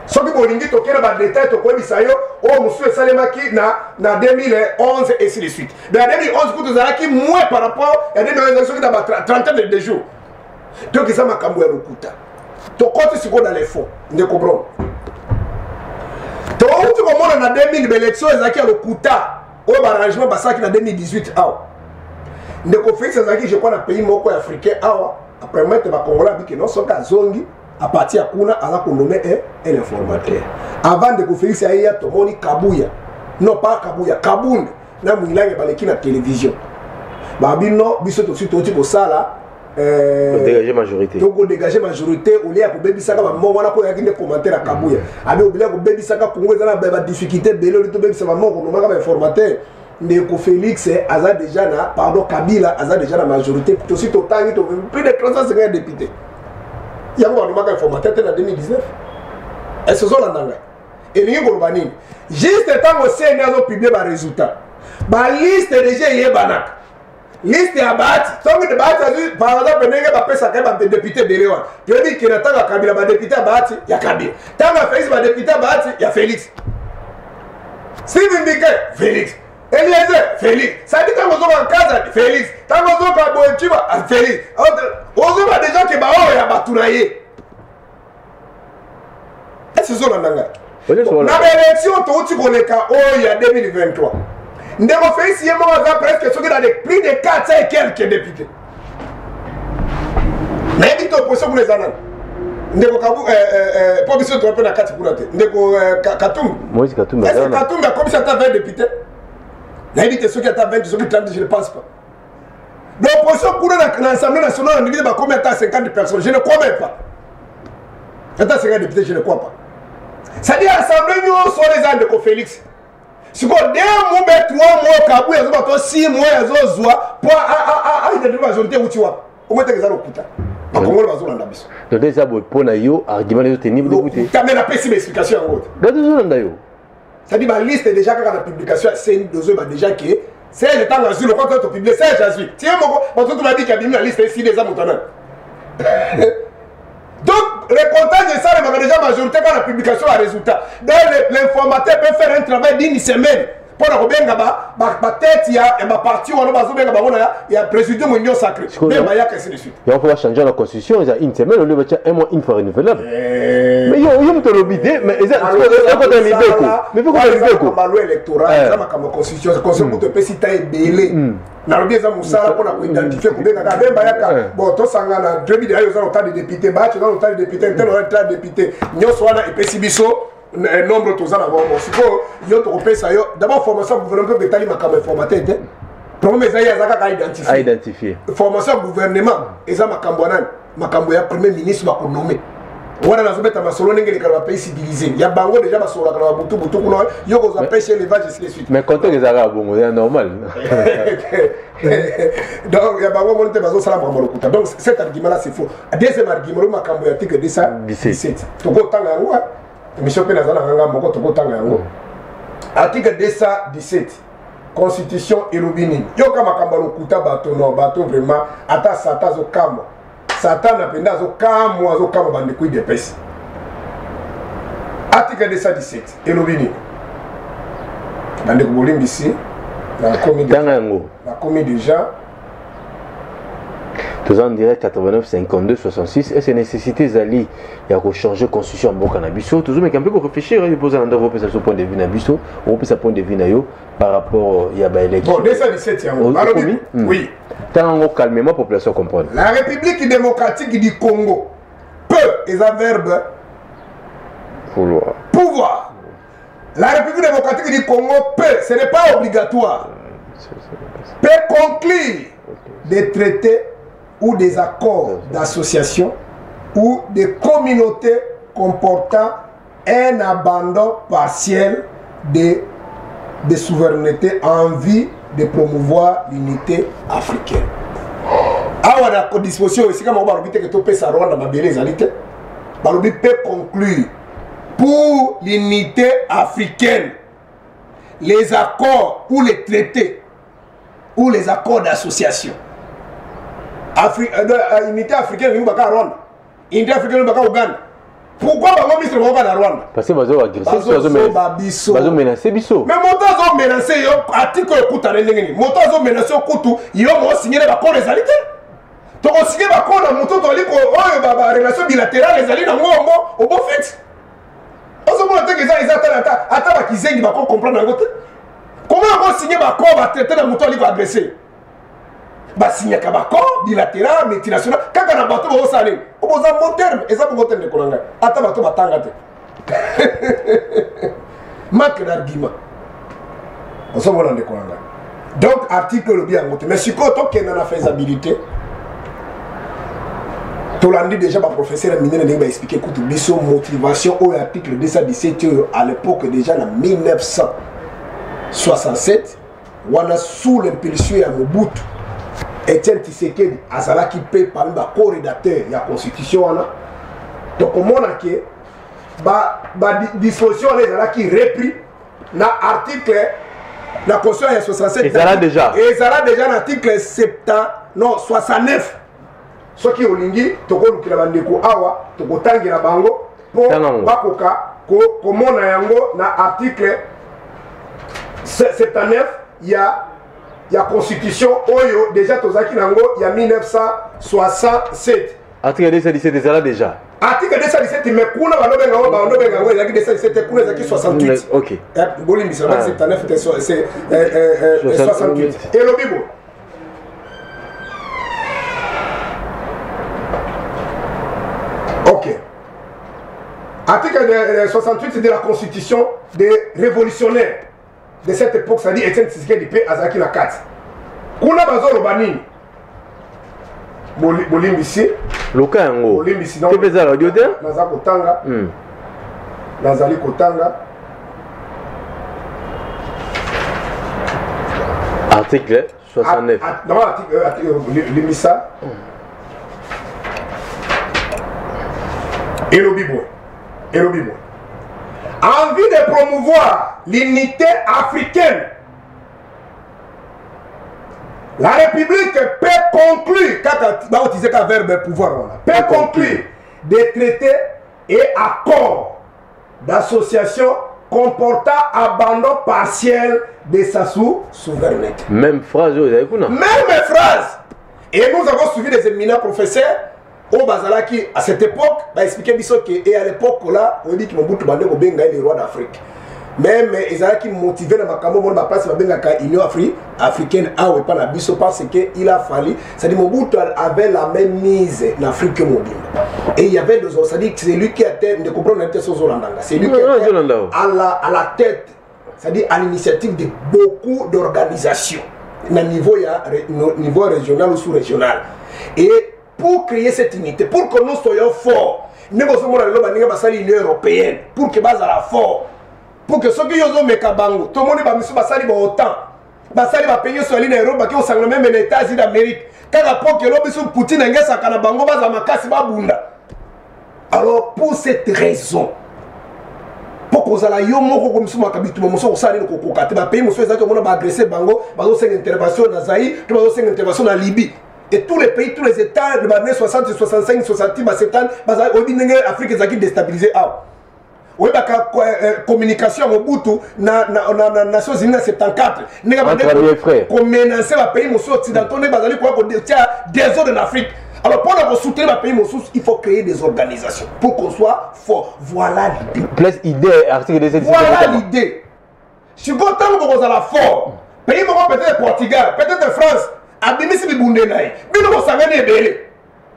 Soki bolingi tokende badétail, tokoyebisa yo oyo mosusu esalemaki na 2011, et ainsi de suite. Mais na 2011 kutu ezalaki moins par rapport ya 2011, soki na ba trentaine de jours. Donc eza makambo ya lokuta. Tokoti sikoyo dans les fonds. Ndeko Bron, touti komona na 2000 baélection ezalaki ya lokuta, oyo baarrangement basalaki na 2018 awa. Ndeko Félix azalaki, je crois, na pays moko ya africain awa, apermettre bacongolais abiki non, soki azongi à partir ya kuna, aza konommer un informateur. Avant ndeko Félix ayeya, tomoni Kabuya, non pas Kabuya, Kabund na Mwilange baleki na télévision, babi non, biso tosi touti kosala.
Dégager majorité.
Tokodégage majorité olie ya kobebisaka bambongo wana. Koyaki nde commentaire ya Kabuya, abi obili ya kobebisaka Kongo, eza na badifficulté ebele, oli tobebisa bambongo, konomaka bainformateur. Ndeko Félix aza déjà na, pardon, Kabila aza déjà na majorité. Tosi totangi to plus de 350 député, yango banomaka informateur te na 2019. Est-ce ozolanda ngai? Elingi koloba nini? Juste ntango CENI azopublier barésultat, baliste déjà eyebanaka, liste ya Bahati. Ntongo Bahati azwi, par exemple, ndenge bapesaka ye badéputé ebele wana, toyebi ke na ntango ya Kabila, badéputé ya Bahati, ya Kabila; ntango ya Félix, badéputé ya Bahati, ya Félix; Steve Mbike, Félix; Eliezer, Félix. Sadi ntango ozoka Kaza, Félix; ntango ozoka Boetuba, Félix. Ozoba déjà ke baoyo ya bato na ye. Ese ozolanda ngai? Na baélection touti koleka oyo ya 2023, ndeko Félix ye moko aza presque soki na de plus de 400 et quelques députés. Nayebi te opposition kuna eza nani, ndeko Kabu, mpo biso toa mpe na kati kuna te. Ndeko Katumbi.
Moïse Katumbi.
Est-ce que Katumbi akomisi ata 20 députés? Nayebi te soki ata 20, soki 30, je ne pense pas. L'opposition kuna na Assemblée nationale, ndenge bakomi ata 50 personnes, je ne crois même pas. Ata 50 députés, je ne crois pas. C'est-à-dire assemblée nyonso wana eza ndeko Félix. Sikoyo 2 mois be 3 mois, Kabuya azoba to 6 mois azozwa mpo aidentifier majorité, euti wapi? Omweteke eza lokuta. Bakongolo bazolanda biso.
Donc eza boye mpo na yo, argument ezotenir debout te.
Lokuta, me napesi baexplication yango te.
Donc tozolanda yo.
C'est-à-dire baliste déjà kaka na publication ya CENI, tozoyeba déjà ke Serge, ntango azwi lokwa to topublier, Serge azwi tie moko, bato to babiki abimi na liste esili, eza moto anani. Donc recomptage esalemaka déjà majorité kaka na publication ya résultat. Donc l'informateur peut faire un travail d'une semaine mpona kobenga batete ya baparti wana, bazobenga bango na ya présidium, union sacrée, nde bayaka, ainsi de suite.
Yango faut bachanger la constitution, eza une semaine, olie batia un mois, une fois renouvelable. Mais yo moto olobi te, mais eza ekota mibeko, mais faut kota mibeko.
Baloi électoral eza makambo ya constitution. Constitution kutu epesi ta ebele. Nalobi eza mosala mpona koidentifier, kobengaka bemba yaka, bon, tosangana, toyebi deya oza na de député, Bahati oza na de député, tel oza na député, nyonso wana epesi biso nombre toza na bango. Sikoyo yo tokopesa yo d'abord formation ya gouvernement mpe etali makambo informateur te. Problème eza ye aza kaka
identifié.
Formation ya gouvernement eza makambo ya nani? Makambo ya premier ministre bakonome wana, nazobeta masolo ndenge elekala bapays civilisé ya bango déjà basololaka na babutu butu kuna, yo kozwa pêche, élevage, ainsi de suite.
Mais contexte ezalaka bongo, eza normal.
Donc ya bango omoni te, bazosala makambo lokuta. Donc cet argument là, c'est faux. Deuxième argument, lo makambo ya article 217, tokotanga yango émission mpe naza na nganga moko, tokotanga yango. Article 217 constitution elobi nini? Yoka makambo ya lokuta. Bato no bato vraiment, ata Satan azokamwa, Satana mpenza azokamwa, azokamwa bandeko UDPS. Article 217 elobi nini? Bandeko, bolimbisi, nakomi.
Tanga yango.
Nakomi déjà.
Toza en direct, 89 52 66. Est ce nécessité ezali ya kochanger constitution ya mboka na biso? Tozomeka mpe koréfléchir. Yo mpoza na ndako, opesa biso point de vue na biso, opesa point de vue na yo par rapport ya baélection.
Bon, 217 yango balobi, oui.
Tanga yango calmement, population comprendre.
La République démocratique du Congo peut, eza verbe.
Vouloir.
Pouvoir. La République démocratique du Congo peut, ce n'est pas obligatoire, peut conclure des traités ou des accords d'association ou des communautés comportant un abandon partiel de souveraineté en vue de promouvoir l'unité africaine. Awa na disposition, esika moko balobi te ke topesa Rwanda mabele, ezali te. Balobi peut conclure pour l'unité africaine les accords ou les traités ou les accords d'association. Unité africaine elingi baka Rwanda, unité africaine elingi baka Uganda. Pourquoi bango miso bango na Rwanda?
Parce que bazo agresser,
biso.
Bazomenacer biso.
Mais moto azomenacer yo, article ekutana ndenge nini? Moto azomenacer yo kutu yo moosignele baaccord ezali te. Tokosigner baaccord na moto tozali oyo barelation bilatérale ezali na ngombo obo fixe. Ozomona teke eza ata bakizengi bako comprendre yango te. Comment akosigne baaccord, batraité na moto ali koagresser? Basignaka baaccord bilatéral, multinational kaka na bato bazosala nini? Oboza bon terme, eza bongo te, ndeko na ngai. Ata bato batanga te, manque d'argument ozomona, ndeko na ngai. Donc article elobi yango te. Mais sikoyo tokenda na faisabilité. Tolandi déjà baprofesseur ya minene ndenge baexpliquer kutu biso motivation oyo article 217 oyo à l'époque déjà na 1967 wana, sous l'impulsion ya Mobutu. Etienne Tshisekedi azalaki mpe parmi baco-rédacteur ya constitution wana. Tokomona ke badisposition wana ezalaki repris na article na constitution ya 67.
Ezala déjà.
Ezala déjà na article 70, non, 69. Soki olingi, tokolukela bandeko awa, tokotangela bango mpo bakoka komona yango na article 79 ya constitution oyo déjà tozalaki nango ya 1967.
Article 217 ezala déjà.
Article 217, mais kuna balobenga yango, balobenga yango ezalaki 217, kuna ezalaki 68.
Ok.
Bolimbisa, 79 te, c'est 68. Elobi boye: ok, article 68 de la constitution des révolutionnaires de cette époque, c'est-à-dire Etienne Tshisekedi mpe azalaki na kati kuna. Bazoloba nini? Bolimbisi.
Luka yango.
Bolimbisi.
Te mpe eza radio te.
Naza kotanga, nazali kotanga.
Article 69.
Non, article, limbisa. Elobi boye, elobi boye: en vue de promouvoir l'unité africaine, la République peut conclure, kaka bautiliser ka verbe pouvoir wana, peut conclure des traités et accords d'association comportant abandon partiel de sa souveraineté.
Même phrase oyo ezali kuna.
Même phrase. Et nous avons suivi des éminents professeurs oyo bazalaki à cette époque, baexpliquer biso ke, et à l'époque là, oyebi ki Mobutu bande kobenga ye le roi d'Afrique. Même ezalaki motivé na makambo mona baplace babengaka Union africaine awa epa na biso, parce que il a fallu, c'est-à-dire Mobutu avait la même mise na Afrique mobimba et il y avait des, c'est-à-dire c'est lui qui était de comprendre te sozolandanga, c'est lui qui était à la tête, c'est-à-dire à l'initiative de beaucoup d'organisations na niveau ya niveau régional ou sous-régional et Pour créer cette unité, pour que nous soyons forts, ndenge ozomona lelo baninga basali Union européenne pour que bazala fort, pour que soki yo ozomeka bango, tomoni bamisu basali baOTAN, basali bapays nyonso yali na Europe, baki kosangana même na États-Unis d'Amérique, kaka mpo ke lobi so Poutine angesaka na bango, bazala makasi, babunda. Alors, pour cette raison, mpo kozala yo moko komisumaka bituma mosusu, kosala nini, kokoka te. Bapays mosusu ezalaki omona baagresser bango, bazosenga intervention na Zaïre to bazosenga intervention na Libye. Et tous les pays, tous les états de bannées 60, 65, 60, ba 70 bazali, oyebi ndenge Afrique ezalaki déstabilisé awa. Oyebaka communication ya Mobutu na Nations unies na 74, ndenge komenacer bapays mosusu occidentaux, ndenge bazali koya kotia désordre na Afrique. Alors, pour soutenir les pays mosusu, il faut créer des organisations pour qu'on soit fort. Voilà l'idée.
Place idée, article 17.
Voilà l'idée. Sikoyo, ntango bokozala fort, pays moko, peut-être Portugal, peut-être France, abimisi bibunde na ye, bino bosangani ebele,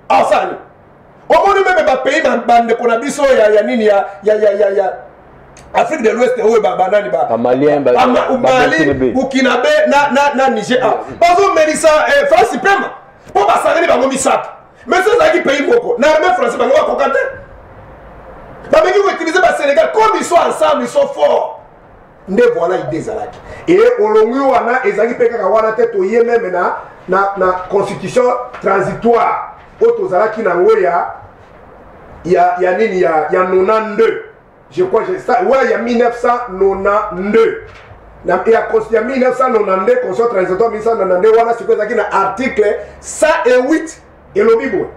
asali. Omoni même bapays bandeko na biso ya nini, ya Afrique de l'Ouest, oyo banani,
Bamalien,
Mali, Burkinabé na Niger, bazomelisa France pema mpo basangani bango misato. Mais so ezalaki pays moko na armée français, bango bakoka te. Bamengi koutiliser baSénégal. Comme ils sont ensemble, ils sont forts. Nde voilà idée ezalaki. E olongwi wana, ezalaki mpe kaka wana te. Toye même na constitution transitoire oyo tozalaki nango ya nini, ya 92, je crois, ça, ouais, ya 1992, ya 1992, constitution transitoire 1992 wana. Sikoyo ezalaki na article 108, elobi boye: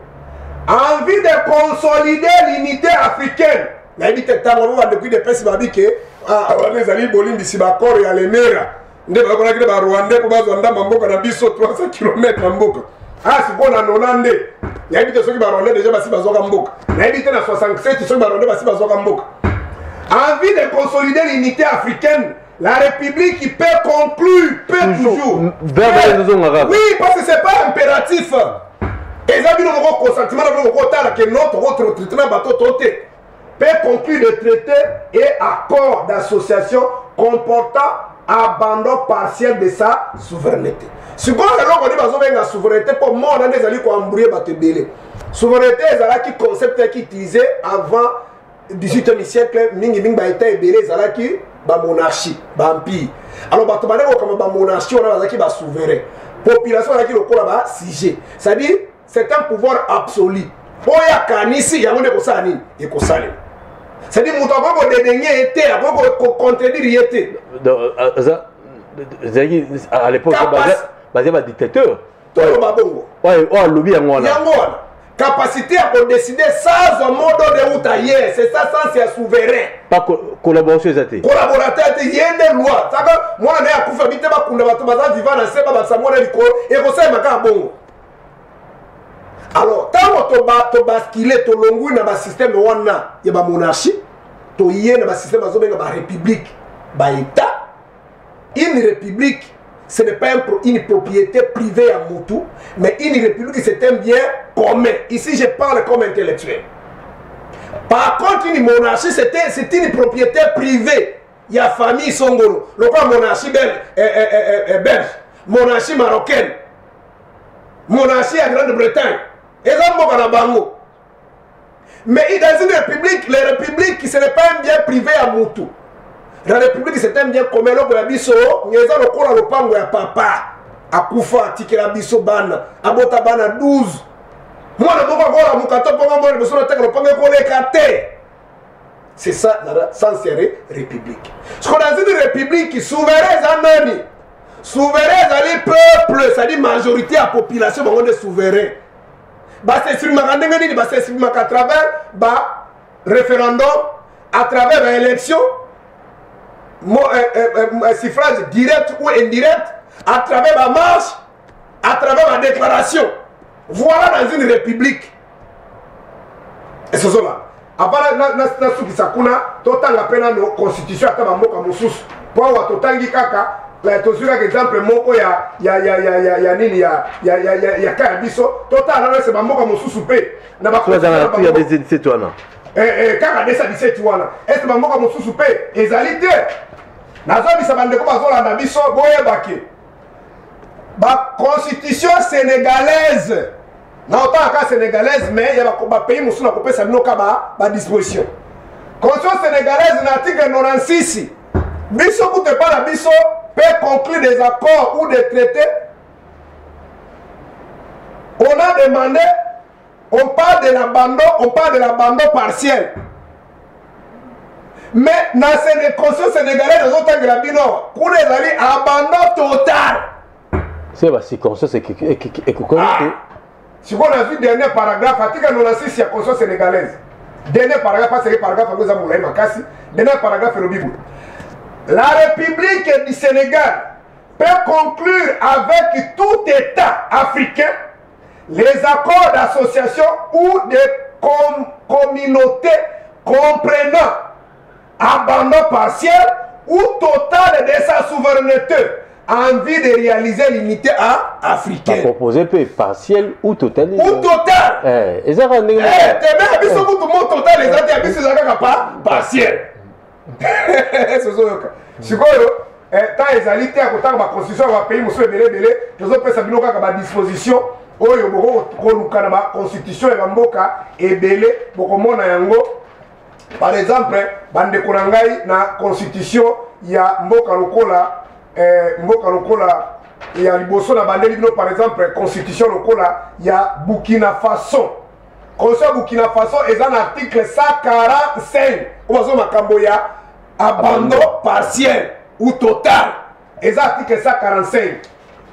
en vue de consolider l'unité africaine. Nayebi te ntango bango bandeko UDPS babi ke wana ezali bolimbisi, baaccord ya Lemera nde bakonaki nde Barwandais mpo bazwa ndamba mboka na biso, 300 km na mboka. Sikoyo na nona nde nayebi te soki Barwandais déjà basi bazwaka mboka. Nayebi te na 67 soki Barwandais basi bazwaka mboka. En vue de consolider l'unité africaine, la République peut conclure, peut toujours.
Peut,
oui, parce que c'est pas impératif. Eza bino moko, consentiment na bino moko, otala ke non, tokotraiter na bato to te. Peut conclure le traité et accord d'association comportant abandon partiel de sa souveraineté. Sikoyo eloko nini bazobenga souveraineté? Mpo mona nde ezali koembrouiller bato ebele. Souveraineté ezalaki concept yaki utilisé avant 18e siècle. Mingimingi baétat ebele ezalaki bamonarchie, baempire. Alors bato bande kokama bamonarchie wana bazalaki basouverain, population bazalaki lokola basujet. C'est-à-dire, c'est un pouvoir absolu oyo akanisi yango nde ekosala nini, ekosalema. C'est-à-dire, moto akoki kodédaigner ye te, akoki kocontredire ye te.
Ezalaki à l'époque, baza badictateur.
Toloba bongo.
Oyo alobi yango wana.
Yango wana, capacité ya kodécider sans mot d'ordre euta ye, c'est ça sens ya souverain.
Pas collaboration eza te.
Collaborateur te, ye nde loi. Saka mwana na ye akufa bi te, bakunda bato baza vivant na se, babakisa mwana likolo, ekosalema kaka bongo. Alors, ntango tobasculer, tolongwi na basystème wana ya bamonarchie, toye na basystème bazobenga barépublique, baétat. Une république, ce n'est pas une propriété privée à mutu, mais une république, c'est un bien commun. Ici, je parle comme intellectuel. Par contre, une monarchie, c'est une propriété privée. Il y a famille songolo. Le monarchie belge, belge, monarchie marocaine, monarchie à Grande-Bretagne. Et ça, bango. Mais dans une république, les républiques, ce n'est pas un bien privé à mutu. La république, c'est un bien commun. Eloko ya biso eza lokola lopango ya papa akufa, atikela biso bana, abota bana 12. Mwana moko akolamuka to mponga mwana biso nateka lopango, ekoleka te. C'est ça sens ya république. Parce que dans une république, souverain eza nani? Souverain ezali peuple, c'est-à-dire majorité ya population, bango nde souverain. Bas'exprimaka ndenge nini? Bas'exprimaka à travers ba référendum, à travers baélection, suffrage direct ou indirect, à travers la marche, à travers la déclaration. Voilà dans une république. Et ce sont là. Avant nasukisa kuna, totanga mpe nano constitution ata bamboka mosusu, mpo awa totangi kaka, tozwi kaka exemple moko ya nini, ya ka ya biso. Totala nano ese bamboka mosusu mpe
na wana.
Kaka 217 wana, ese bamboka mosusu mpe ezali te? Nazobisa bandeko bazolanda biso, boyebake baconstitution sénégalaise. Na otanga ka sénégalaise, mais ya bapays mosusu na kopesa bino ka badisposition. Constitution sénégalaise na article 96, biso kutu epa na biso peut conclure des accords ou des traités. On a demandé, on parle de l'abandon, on parle de l'abandon partiel. Mais na constitution sénégalaise ezotangela bino awa, kuna ezali abandon total.
C'est ba circonstance ekokani te.
Sikoyo nazwi dernier paragraphe, article 96 ya constitution sénégalaise, dernier paragraphe, parce que paragraphe yango eza molai makasi. Dernier paragraphe elobi boye: la République du Sénégal peut conclure avec tout État africain les accords d'association ou de communauté comprenant abandon partiel ou total de sa souveraineté en vue de réaliser l'unité africaine.
Proposé peu partiel ou total.
Ou total.
Eh, eza kaka ndenge.
Eh, teme biso kutu mo total eza te, biso eza kaka pa partiel. Sozoyoka. Sikoyo temps ezali te ya kotanga baconstitution ya bapays mosusu ebele ebele, tozopesa bino kaka badisposition oyo bokoluka na baconstitution ya bamboka ebele, bokomona yango. Par exemple, bandeko na ngai, na constitution ya mboka lokola mboka lokola ya liboso na bandeli bino, par exemple constitution lokola ya Burkina Faso. Constitution ya Burkina Faso eza na article 145 oyo bazo makambo ya abandon partiel ou total, eza article 145.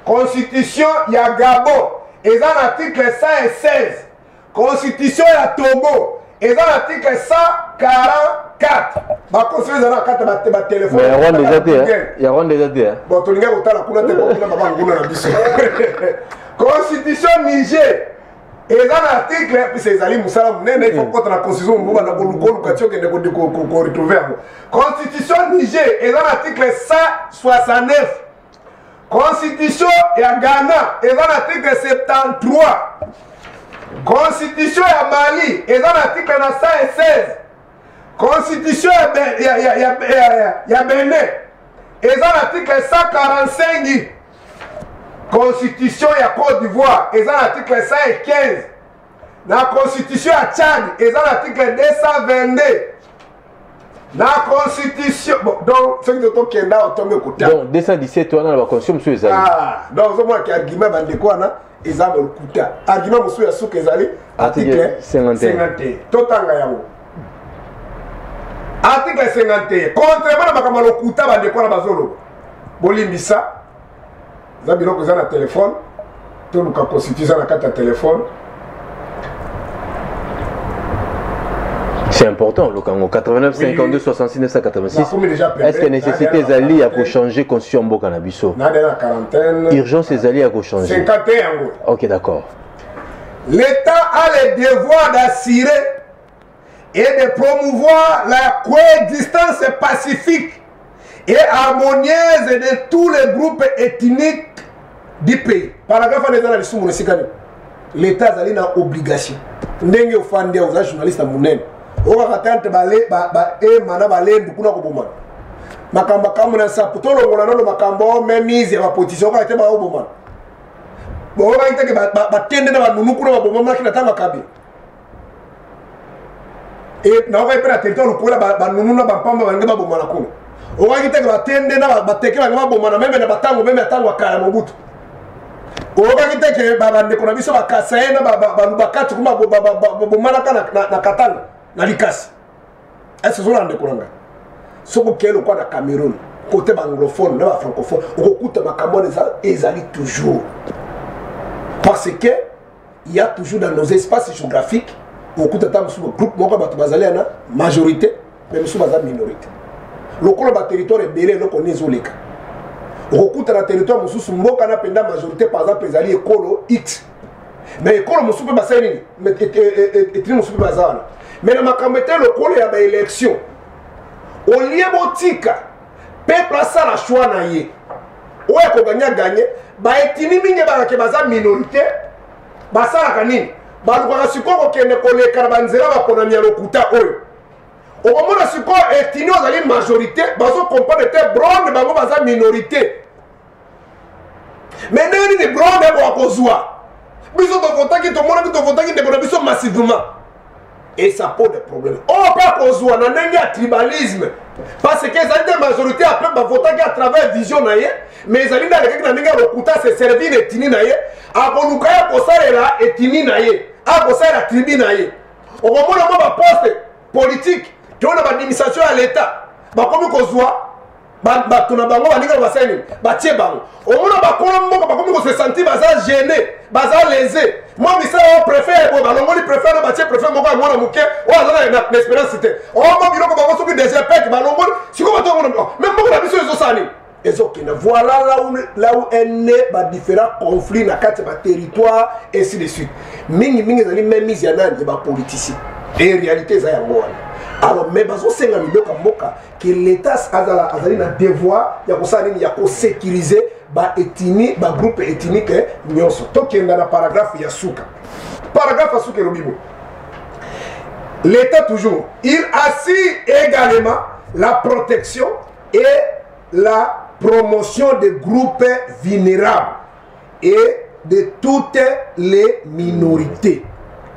Constitution ya Gabon eza na article 116. Constitution ya Togo eza na article 144. Baconstitution eza na kati ya batelefone.
Ya Rwanda eza te, ya Rwanda eza te.
Bon, tolingi kotala kuna te, kuna babanguna na biso. Constitution Niger eza na article, puisque ezali mosala monene, il faut kota na constitution mboka na koluka ti okende koretrouve yango. Constitution Niger eza na article 169. Constitution ya Ghana eza na article 73. Constitution ya Mali eza na article na 116. Constitution ya Benin eza na article 145. Constitution ya Côte d'Ivoire eza na article 115. Na constitution ya Tchad eza na article 222. Na constitution, bon, donc soki tokenda otongi okuta.
Donc 217 wana na baconstitution mosusu ezali.
Ah, donc ozomona ke argument bandeko wana eza lokuta. Argument mosusu ya suka ezali article 51. Totanga yango, article 51, contrairement na makambo ya lokuta bandeko wana bazoloba. Bolimbisa, eza biloko eza na telefone, toluka constitution eza na kati ya telefone.
C'est important, Lokango. 89 52 66 986. Est-ce que nécessité ezali ya kochanger constitution mboka na biso?
Na quarantaine.
Urgence ezali ya kochanger.
51 yango.
Ok, d'accord.
L'État a le devoir d'assurer et de promouvoir la coexistence pacifique et harmonieuse de tous les groupes ethniques du pays. Paragraphe wana eza na lisumu na esika nini? L'État azali na obligation. Ndenge ofandi awa, oza journaliste ya monene, okaka tante baema na balendu kuna kobomana, makambo akambo na nsapu, tolongola nano makambo memise ya bapoliticien, okaka te baobomana, boyokaki teke batende na banunu kuna babomamaki na ntango ya Kabila. Naokaki mpe na territoire lokola banunu na bampamba balingi babomana kuna, okaki teke batende na bateke balingi babomana meme na batango meme ya ntango ya kala Mobutu. Oyokaki te ke bandeko na biso bakasaye na balubakati kuma babomanaka na Katanga na Likasi? Ese ozolanda, ndeko na ngai? Soki okei lokwa na Cameroun, kote baanglophone na bafrancophone, okokuta makambo wana ezali toujours, parce que il y a toujours dans nos espaces géographiques, okokuta ata mosusu groupe moko ya bato bazali yana majorité, mais mosusu baza minorité. Lokola baterritoire ebele, eloko nini ezoleka, okokuta na territoire mosusu mboka na mpenza majorité, par exemple ezali ekolo X, mais ekolo mosusu mpe basali nini, ethnie mosusu mpe baza wana. Mais na makambo ete lokola ya baélection, olie botika peuple asala choix na ye, oyo akoganye ganye. Baetini mingi ebakake baza minorité, basalaka nini? Balukaka sikoyo kokende koleka na banzela baponami ya lokuta oyo. Okomona sikoyo etini oyo azali majorité bazokomprendre te bronde, bango baza minorité, mais ndenge nini bronde ekoka kozwa? Biso tovotaki, tomonaki, tovotaki ndeko na biso massivement, et ça pose des problèmes. Oyo mpe akozwa na ndenge ya tribalisme, parce que ezali te majorité ya peuple bavotaki à travers vision na ye, mais ezali nde alekaki na ndenge ya lokuta, se servir na ethnie na ye. Akoluka ye kosalela ethnie na ye, akosalela tribu na ye. Okomona mwa baposte politique to na baadministration ya l'État, bakomi kozwa bato na bango, baninga, basali nini, batie bango. Omona bakolo mboka bakomi kose sentir baza gêné, baza lésé. Mwa misala ya préfet boye, balongoli préfet na batie préfet moko ya mwana moke oyo aza na expérience te. Omo biloko bango, soki DGPEC balongoli sikoyo bato yango, mais mboka na biso ezosala nini? Ezokende. Voilà là où est né badifférents conflits na kati ya baterritoire, ainsi de suite. Mingimingi ezali mainmise ya nani? Ya bapoliticien. Et réalité eza yango wana. Alors, mais bazosenga mibeko ya mboka ke l'État azala, azali na devoir ya kosala nini? Ya kosécuriser baethnie, bagroupe ethnique nyonso. Tokenda na paragraphe ya suka. Paragraphe ya suka elobi bo: l'État toujours, il assure également la protection et la promotion des groupes vulnérables et de toutes les minorités.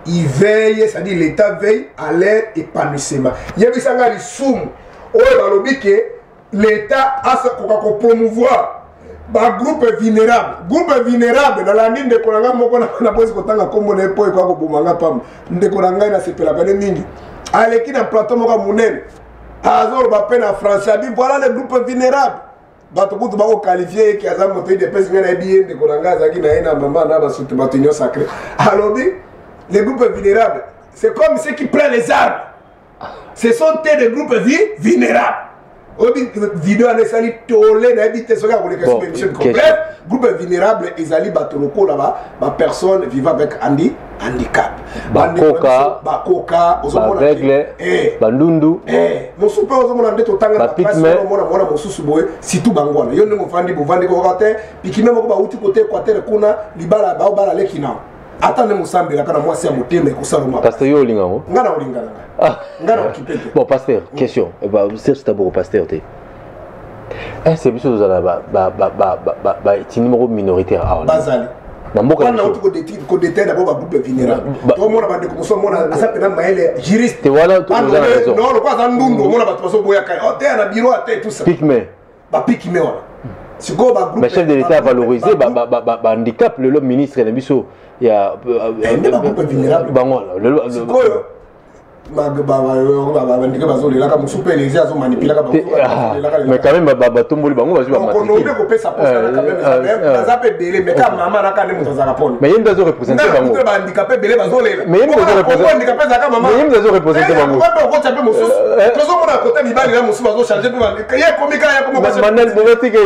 Il veille, c'est-à-dire l'État veille à leur épanouissement. Yebisanga lisumu oyo balobi ke l'État akoka kopromouvoir bagroupe vulnérable. Groupe vulnérable, nalandi ndeko na ngai moko, naposi kotanga nkombo na ye mpo ekoya koboma nga pamba. Ndeko na ngai, nasepelaka ne mingi, aleki na plateau moko ya monene, azoloba mpe na français, abi: "Voilà le groupe vulnérable." Bato kutu bakoqualifier eke aza moto UDPS. Ngai nayebi ye, ndeko na ngai, azalaki na ye na mama na basutu bato Union sacrée. Alobi les groupes vulnérables, c'est comme ceux qui prennent les armes, ce sont eux des groupes vulnérables. Oyebi video wana esali tole, nayebi te soki akoleka.
Bon,
émission.
Question.
Bref, groupe vulnérable ezali bato lokola bapersonne vivant avec handicap.
Bakoka,
bakoka, ozomona.
Baaveugle, bandundu.
Mosusu mpe ozomona nde totanga na
Bapygmée.
classe, omona mwana mosusu boye, surtout bango wana. Yo ndenge ofandi, bovandi kokoka te, pygmée moko bauti kote Équateur kuna, libala baobala leki na ata nde mosambelaka na mwasi ya motema ekosaloma.
Pasteur, yo olinga yango?
Nga na kolinga na ngai.
Ah.
Nga na okipe te.
Bon, pasteur, question. Serge d'abord, pasteur te, est-ce biso tozala baethnie moko minoritaire awa
Bazali.
Na mboka na
wana
biso?
Auti kodétailler d'abord bagroupe vulnérable. Tomona bandeko mosusu, omona aza mpena mayele, juriste.
Te, wana oza na raison.
Non, lokola aza ndundu, omona bato bazoboyaka ye, oteya na bureau ate, tout ça.
Pygmée.
Bapygmée wana sikoyo, bagroupe
Mais chef de l'État a valorisé bahandicap. Lelo ministre na biso ya
Nde bagroupe vulnérable.
Bango wana lelo.
Sikoyo bandeke bazolelaka, mosusu mpe elezi azomanipulaka.
Ah, mais quand même batomboli bango, bazwi
bakononde kopesa baza mpe ebele, mais ka mama naka nde moto azalaka pone.
Mais ye nde azoreprésente bango.
Bahandicapé ebele bazolela.
Mais ye nde
handicapé ezalaka mama.
Mais ye nde azoreprésente bango.
Mpe okotya mpe mosusu, tozomona kote mibali na mosusu bazochange mpe ye ekomi kaka ye.
Manel bobatike.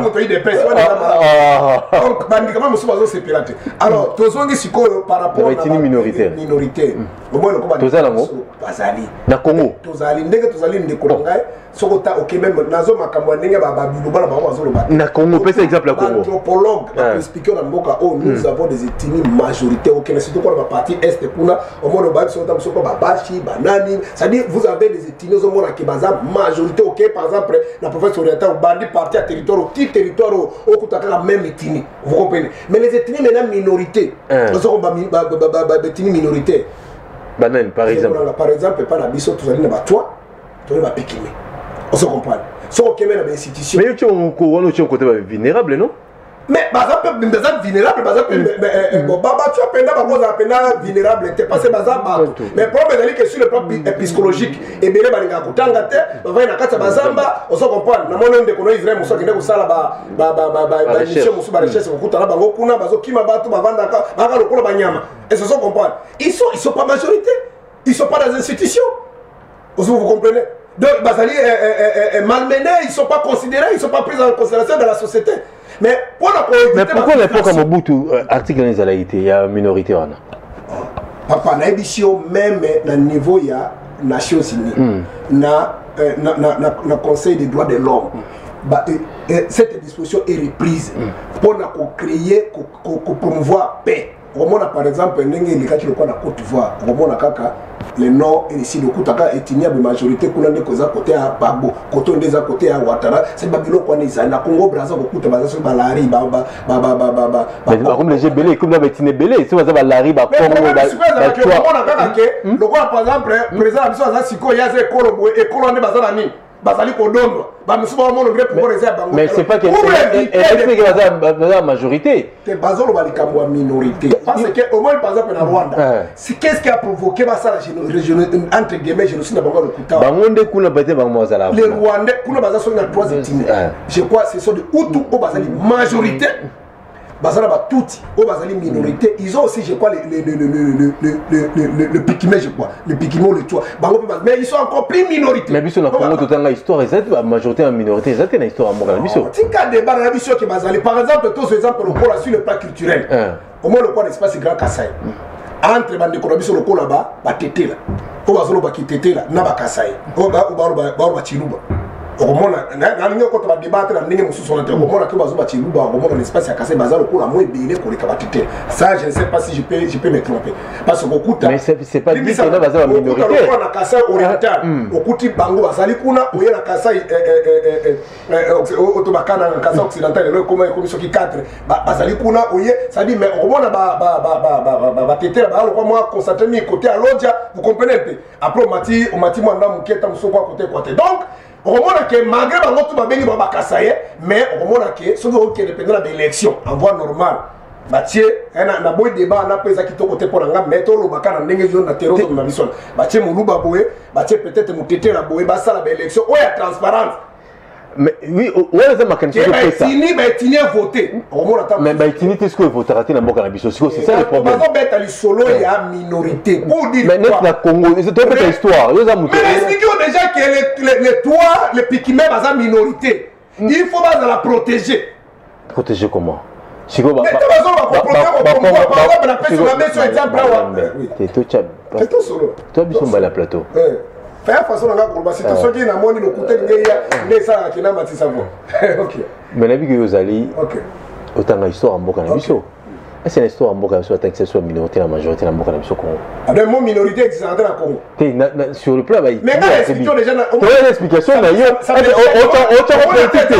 Moto UDPS wana, donc bahandicapé mosusu bazosepela te. Alors tozongi sikoyo par rapport
na minoritaire.
Minorité, omoni.
Toza nango?
Bazali.
Na Congo?
Tozali ndenge tozali, ndeko na ngai. Soki ota oke meme nazo makambo ya ndenge babiloba na bango bazoloba.
Na Congo, pesa exemple ya Congo.
Anthropologue bakoexpliquer na mboka oyo nous avons des ethnies majorité. Okende surtout kuna bapartie est kuna, omona obayebi soki ota mosusu babashi banani, c'est-à-dire vous avez des ethnies, ozomona ke baza majorité. Oke par exemple na province orientale, obandi partie ya territoire oti territoire, okuta kaka même ethnie, vous comprenez? Mais les ethnies maintenant minorité, ozoko baethnie minoritaire.
Banani par exemple?
Par exemple, epa na biso tozali na batwa, tozali bapygmée, ozo comprendre? Soki okeme na bainstitution.
Mais yo wana otie côté bavulnérable, non?
Mais baza mpe, baza vulnérable, baza mpe batwa mpenza, bakozala mpenza vulnérable te parce que baza bato. Mais problème ezali ke sur le plan psychologique, ebele balingaka kotanga te, bavai na kati ya bazamba, ozo comprendre? Namoni ndeko no Israel mosusu akende kosala bamission mosusu, barecherche, kokutana bango kuna, bazokima bato, bavandaka baka lokola banyama. Est-ce que comprendre? Ils sont pas majorité, ils sont pas dans les institutions, vous comprenez? Donc bazali malmenés, ils sont pas considérés, ils sont pas pris en considération dans la société. Mais pour la
Mais pourquoi l'époque à Mobutu, article ezalaki te ya minorité wana?
Papa, nayebisi yo, même na niveau ya Nations unies, na Conseil des droits de l'homme, ba, cette disposition est reprise mpona kocréer, kopromouvoir paix. Okomona par exemple ndenge elekaki lokola na Côte d'Ivoire, okomona kaka Le nord et le sud, okutaka ethnie ya majorité kuna nde koza côté ya Gbagbo, côté nde eza côté ya Ouattara. C'est babiloko wana ezali na Congo Brazza, kokuta baza soki balari.
Bakomi déjà ebele, ekomi na baethnie ebele, soki baza balari, bakongo.
Omona kaka ke lokola par exemple président na biso aza sikoyo, ye aza ekolo boye, ekolo nde baza na nini, bazali kodondwa, bamisusu bamona vrai pouvoir eza ya bango.
Mais c'est pas que baza majorité.
Te, bazoloba likambo ya minorité, parce que au moins par exemple na Rwanda, c'est qu'est-ce qui a provoqué basala entre guillemets génocide na bango ya lokuta?
Bango nde kuna peut-être bango bazala.
Les Rwandais kuna baza soki na trois ethnies, je crois. Ce sont des Hutu oyo bazali majorité, baza na Batutsi oyo bazali minorité. Ils ont aussi, je crois, le Pygmée, je crois, le Pygmée, le Twa, bango mpe, mais ils sont encore plus minorité.
Mais biso na Congo, totanga histoire, eza te bamajorité ya minorité, eza te na histoire ya mboka na biso.
Tika débat na biso ke bazali. Par exemple, tozo exemple lokola sur le plan culturel, au moins lokola espace Grand Kasai, entre bandeko na biso lokola batetela oyo bazoloba kitetela na Bakasai oyo baloba Chiluba, okomona, nalingi okota badébat te na ndenge mosusu wana te, okomona ke bazoba Chiluba, okomona na espace ya Kasai baza lokola mo ebele koleka batetela. Ça, je ne sais pas si je peux me tromper, parce que okuta
Mais c'est pas dit que na baza baminorité.
Lokola na Kasai Oriental, okuti bango bazali kuna, oye na Kasai oto bakana na Kasai Occidental, lelo ekoma ekomi soki 4, bazali kuna, oye, c'est-à-dire, mais okomona batetela baza lokwa mwa concentré mingi côté ya Lodja, vous comprenez mpe. Après omati, omati mwa ndambu moke ta mosusu kwa côté kwa te. Donc okomona ke malgré bango tu babengi bango Bakasaye, mais okomona ke soki okende mpenza na baélection en voie normale, batie na boyi débat na mpe eza kitoko te mpo na nga, mais tolobaka na ndenge yo na terrain ozomema biso wana, batie Moluba boye, batie peut-être Motetela boye, basala baélection oyo ya transparence.
Mais oui, wana eza makanisi
ozopesa. Baethnie vote, okomona ta.
Mais baethnie te, sikoyo evotaka te na mboka na biso sikoyo, c'est ça le problème.
Bazobeta lisolo ya minorité pour dire.
Mais neti na Congo, tobeta histoire, yo oza moto.
Mais explique yo déjà que les Twa, les Pygmées baza minorité, il faut bazala protéger.
Protéger comment sikoyo?
Exemple awa
to biso mbala plateau.
Faya façon nanga koloba, surtout soki namoni lokuta elingi eya nde esalaka kena matisa vo, ok.
Mais nayebi ke yo ozali otanga histoire ya mboka na biso. Ese na histoire ya mboka na biso atangisa biso minorité na majorité na mboka na biso Congo?
Ade mo minorité existante na Congo.
Te, sur le plan
Mais nga explique déjà na
toyena explication na yo, otiango politique te,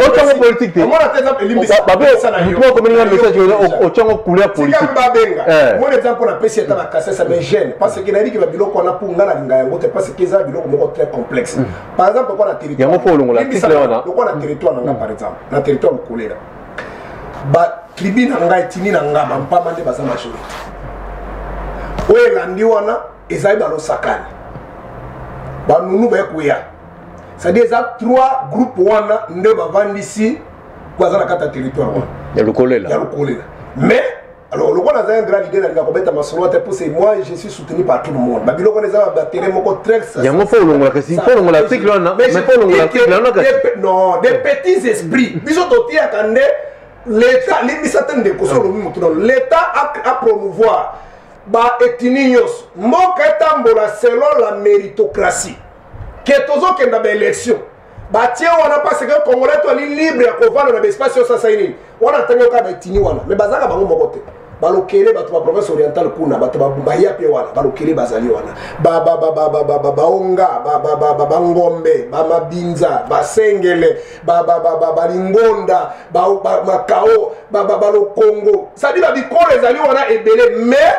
otiango politique te.
Omona te exemple elimbisa.
Babe mutu akomeli nga message, otiango couleur politique.
Babenga mon exemple napesi ata bakasa, ça me gêne parce que nayebi ke babiloko wana, mpo nga nalinga yango te, parce que eza biloko moko très complexe. Par exemple lokola na territoire
yango, fo olongola article wana.
Lokola na territoire na nga, par exemple na territoire Lukolela, batribu na ngai, ethnie na nga, Bampama nde baza majorité. Oyo elandi wana ezali Balosakani, Banunu baye koya, c'est-à-dire eza trois groupe wana nde bavandisi, baza na kati ya territoire wana.
Ya Lukolela.
Ya Lukolela. Mais alors lokola naza un grand leader, nalinga kobeta masolo te, pour moi je suis soutenu par tout le monde. Babiloko wana eza baterrain moko très
Yango fo olongola, kasi fo olongola article wana, mais fo olongola article wana kasi.
Non, des petits esprits, biso totiaka nde l'état, limbisa te ndeko so olobi motu nano, l'état a promouvoir baethnie nyonso, mboka etambola selon la méritocratie, ke tozokenda baélection, batie wana, parce que Congolais to ali libre ya kovanda na baespace oyo. Sasai nini wana, ntangi oka baethnie wana, mais bazalaka bango moko te. Balokele, bato ba province orientale kuna, bato baya mpe wana, Balokele bazali wana, Baonga, Bangombe, Bamabinza, Basengele, Balingonda, Makao, Balokongo, c'est-à-dire babikolo ezali wana ebele, mais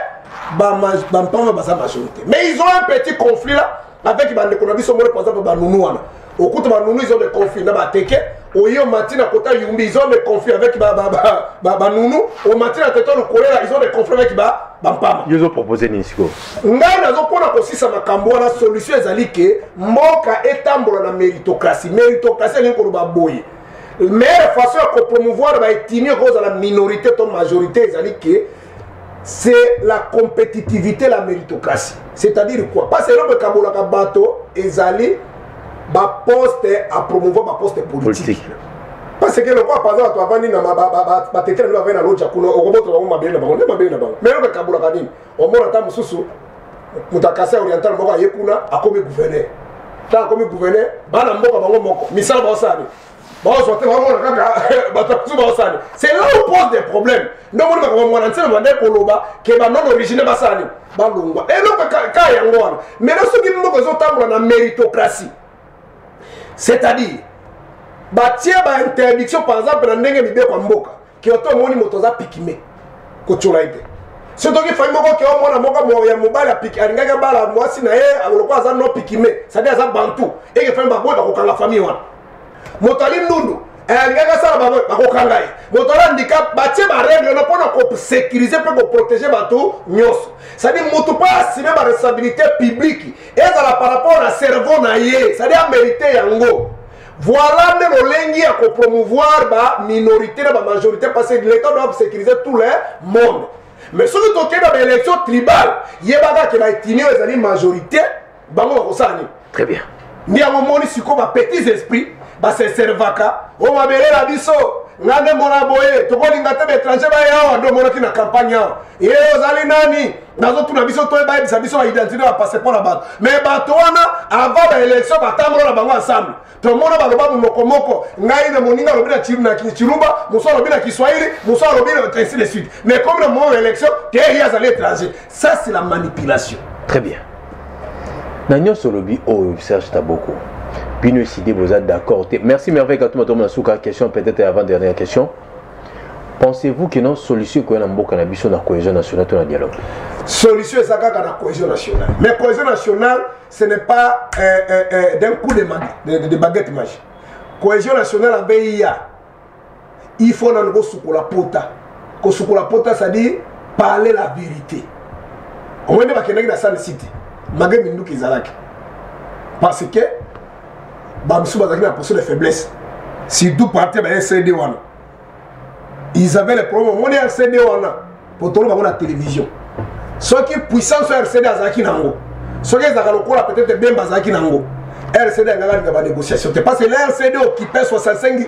Bampama baza majorité. Mais ils ont un petit conflit là avec bandeko na biso moko, par exemple Banunu wana, okuta Banunu, ils ont des conflits na Bateke. Oye, omati na kota Yumbi, ils ont des conflits avec Banunu. Omati na territoire Lukolela, ils ont des conflits avec Bampama.
Yo ozopropose nini sikoyo?
Ngai nazopona kosisa makambo wana. Solution ezali ke mboka etambola na méritocratie. Méritocratie elingi koloba boye: meilleure façon ya kopromouvoir baethnie, ekozala minorité to majorité, ezali ke c'est la compétitivité, la méritocratie. C'est-à-dire quoi? Parce que eloko ekabolaka bato ezali baposte à promouvoir, baposte politique. Parce que lokola par exemple bato bavandi na batetela nde bavandi na Lodja kuna, okobotola bango mabele na bango nde mabele na bango. Mais eloko ekabolaka nini? Omona ata mosusu moto akasai Oriental moko aye kuna, akomi gouverneur. Ntango akomi gouverneur, bana mboka bango moko misala baosala nini? Bazwa te, bamona kaka bato mosusu baosala. C'est là où pose des problèmes. Nde omoni makambo mwana ntina bande koloba ke ba non origine basala nini, balongwa. Eloko ka yango wana. Maintenant, soki mboka ezotambola na méritocratie, c'est-à-dire batie bainterdiction, par exemple na ndenge mibeko ya mboka, ke oto omoni moto aza pygmée, kotiola ye te. Soki toki famille moko ke omwana moko ya mobali alingaki abala mwasi na ye, lokola aza non pygmée, c'est-à-dire aza bantu, eke famille baboyi, bakokanga famille wana. Moto ali ndundu, alingaki asala bango, bakokanga ye. Moto ala handicap, batie barègle wana mpona kosécuriser mpe koprotéger bato nyonso. C'est-à-dire moto mpo asime baresponsabilité publique, ezala par rapport na cerveau na ye, c'est-à-dire amérite yango. Voilà nde lolenge ya kopromouvoir baminorité na bamajorité, parce que l'État doit sécuriser tout le monde. Mais soki tokei na baélection tribale, yebaka ke baethnie oyo ezali majorité, bango bakosala nini?
Très bien.
Nde yango moni sikoyo bapetits esprits baseservaka o mabele na biso. Nga nde mona boye, tokolinga te baétranger baya awa. Nde omonaki na campagne awa, ye ozali nani, nazotuna biso to bayebisa biso baidentité, bapasseport na bato. Mais bato wana, avant baélection, batambola na bango ensemble. Tomona baloba monoko moko, ngai na moninga alobi na Chiluba, mosu alobi na Kiswahili, mosu alobi ainsi de suite. Mais comme na moment ya élection te, ye azali étranger. Ça, c'est la manipulation.
Très bien. Na nyonso olobi oyo, Serge Taboko, bino ECiDé boza d'accord te. Merci Merveille Katuma. Tomona suka question, peut-être avant dernière question: pensez-vous que non, solution ekoya na mboka na biso na cohésion nationale to na dialogue?
Solution eza kaka na cohésion nationale. Mais cohésion nationale, ce n'est pas d'un coup de baguette magique. Cohésion nationale abeya, il faut nano kosukola pota. Kosukola pota, c'est-à-dire parler la vérité. Omoi nde bakendaki na Sun City, malgré minduki ezalaki, parce que bamisusu bazalaki na position de faiblesse, surtout parti ya ba RCD wana. Ils avaient le problème. Omoni RCD wana, po tolo bango na télévision, soki puissance oyo RCD azalaki nango, soki ezalaka lokola peut-être Bemba azalaki nango, RCD angaka alinga banégociation te, parce que le RCD occupait 65,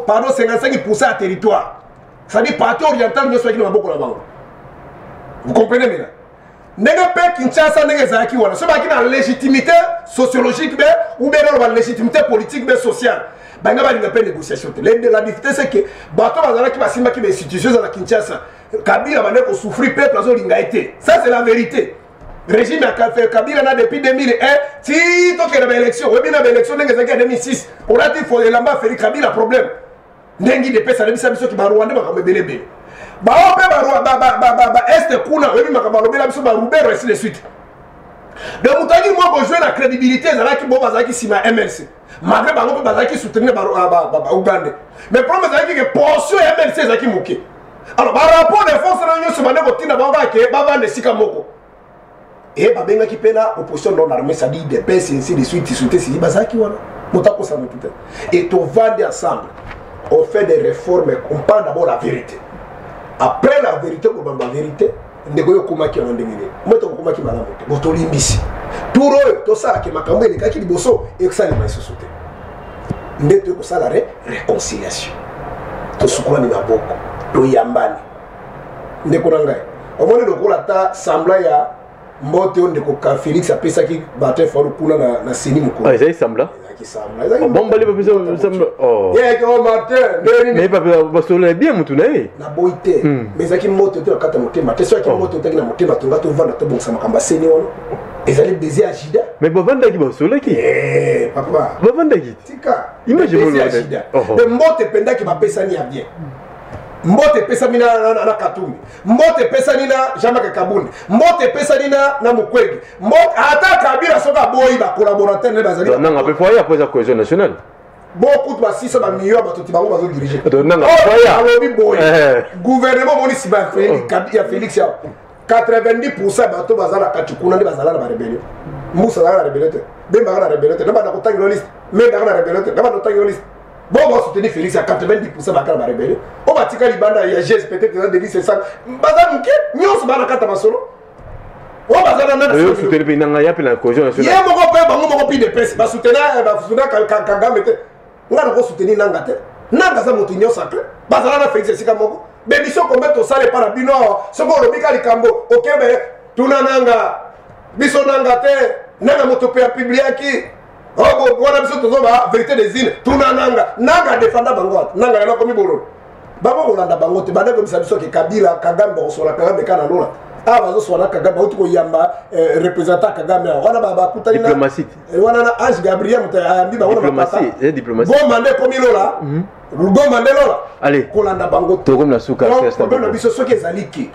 pardon, 55 ya territoire, c'est-à-dire parti oriental nyonso ezalaki na maboko na bango. Vous comprenez maintenant ndenge mpe Kinshasa ndenge ezalaki wana? So bazalaki na légitimité sociologique be ou bien naloba légitimité politique be sociale, balinga balinga mpe négociation te. La difficulté, c'est que bato bazalaki basimbaki bainstitution eza na Kinshasa. Kabila bande kosouffrir, peuple azolinga ye te. Ça, c'est la vérité. Régime ya Kabila na depuis 2001 ti tokende baélection, oyebi na baélection ndenge ezalaki ya 2006, olati elamba Félix Kabila, problème. Ndenge idepesa alebisa biso ki barwandais, makambo ebele ebele, bao mpe baest kuna, oyebi makambo alobela biso, barubero, ainsi de suite. Donc moto ayaki mwa kojouer na crédibilité ezalaki bo bazalaki nsima ya MLC, malgré bango mpe bazalaki soutenir baugandais. Mais problème ezalaki ke portion ya MLC ezalaki moke. Alors barapport de force na nyonso bande kotinda bango kaka ke bavanda esika moko. E babengaki mpe na opposition non armée, c'est-à-dire UDPS, ainsi de suite, société civile bazalaki wana. Moto akosa motu te. Et tovandi ensemble, on fait des réformes, on parle d'abord la vérité. Après la vérité, kobamba vérité, ndeko oyo okomaki yango ndenge nini, moto okomaki malamu te, bo tolimbisi. Tour oyo tosalaki makambo elekaki liboso, ekosalema lisusu te. Nde toyei kosala réconciliation, tosukolani maboko, toyambani. Ndeko na ngai, omoni lokola ata semblant ya mbote oyo ndeko Félix apesaki Martin Fayulu kuna na CENI mokolo.
Ezali semblant?
Ezalaki semblant.
Bombali bapesa.
Yeke o Martin ndeni.
Mais basolola bien mutu na ye.
Naboyi te, mais ezalaki moto te na kati ya motema te. Soki moto otaki na motema, tonga tovanda, tobongisa makambo ya CENI wana, ezali baiser ya Judas.
Mais bavandaki, basololaki.
Papa.
Bavandaki.
Tika.
Imagine.
Ya Judas, mais mbote ependaki, bapesani ya bien. Mbote epesami na Katumbi, mbote epesani na Jean-Marc Kabund, mbote epesani na Mukwege, mbote ata Kabila soki aboyi, bacollaborateur nde bazali.
Nanga mpe foyer apo eza cohésion nationale.
Bokutu basisa bamilio ya bato ti bango bazodirige.
Nanga foyer.
Alobi boye, gouvernement omoni nsima ya Félix ya 90 bato baza na kati kuna nde bazala na barébellion. Mbusa azalaka na rébellion te, Bembaka na rébellion te, na banda kotangela liste, Mendaka na rébellion te, na banda kotangela liste. Bon, basoutenir Félix à 90 bakala barébellion. Oyo batika libanda ya gese, peut-être eza delise 5, baza moke. Nyonso baa na kati ya masolo oyo baza na
soutenir mpe nanga ya mpe na cohésion nationale.
Ye moko mpe bango moko PDPS basoutenir Kagame te. Nga nakosoutenir Nanga te. Nanga aza moto union sacré, bazala na Félix esika moko. Bémission kombe tosala epa na bino awa, soki olobi ka likambo okebe tuna Nanga, biso Nanga te. Nanga moto mpe apubliaki. Oh, wana biso tozoba vérité des îles tuna nanga nanga adefanda bango ata nanga lelo akomi bololo bango kolanda bango te banda kobisa biso ke kabila kagame bakosola kagame ka na lola awa bazoswana kagame bauti koyamba eh, représentant kagame awa wana bakutani eh, wana na ange gabriel moto ayambi bango na mapata goma nde ekomi lola mhm. goma nde lola kolanda bango problème na biso soki ezali ke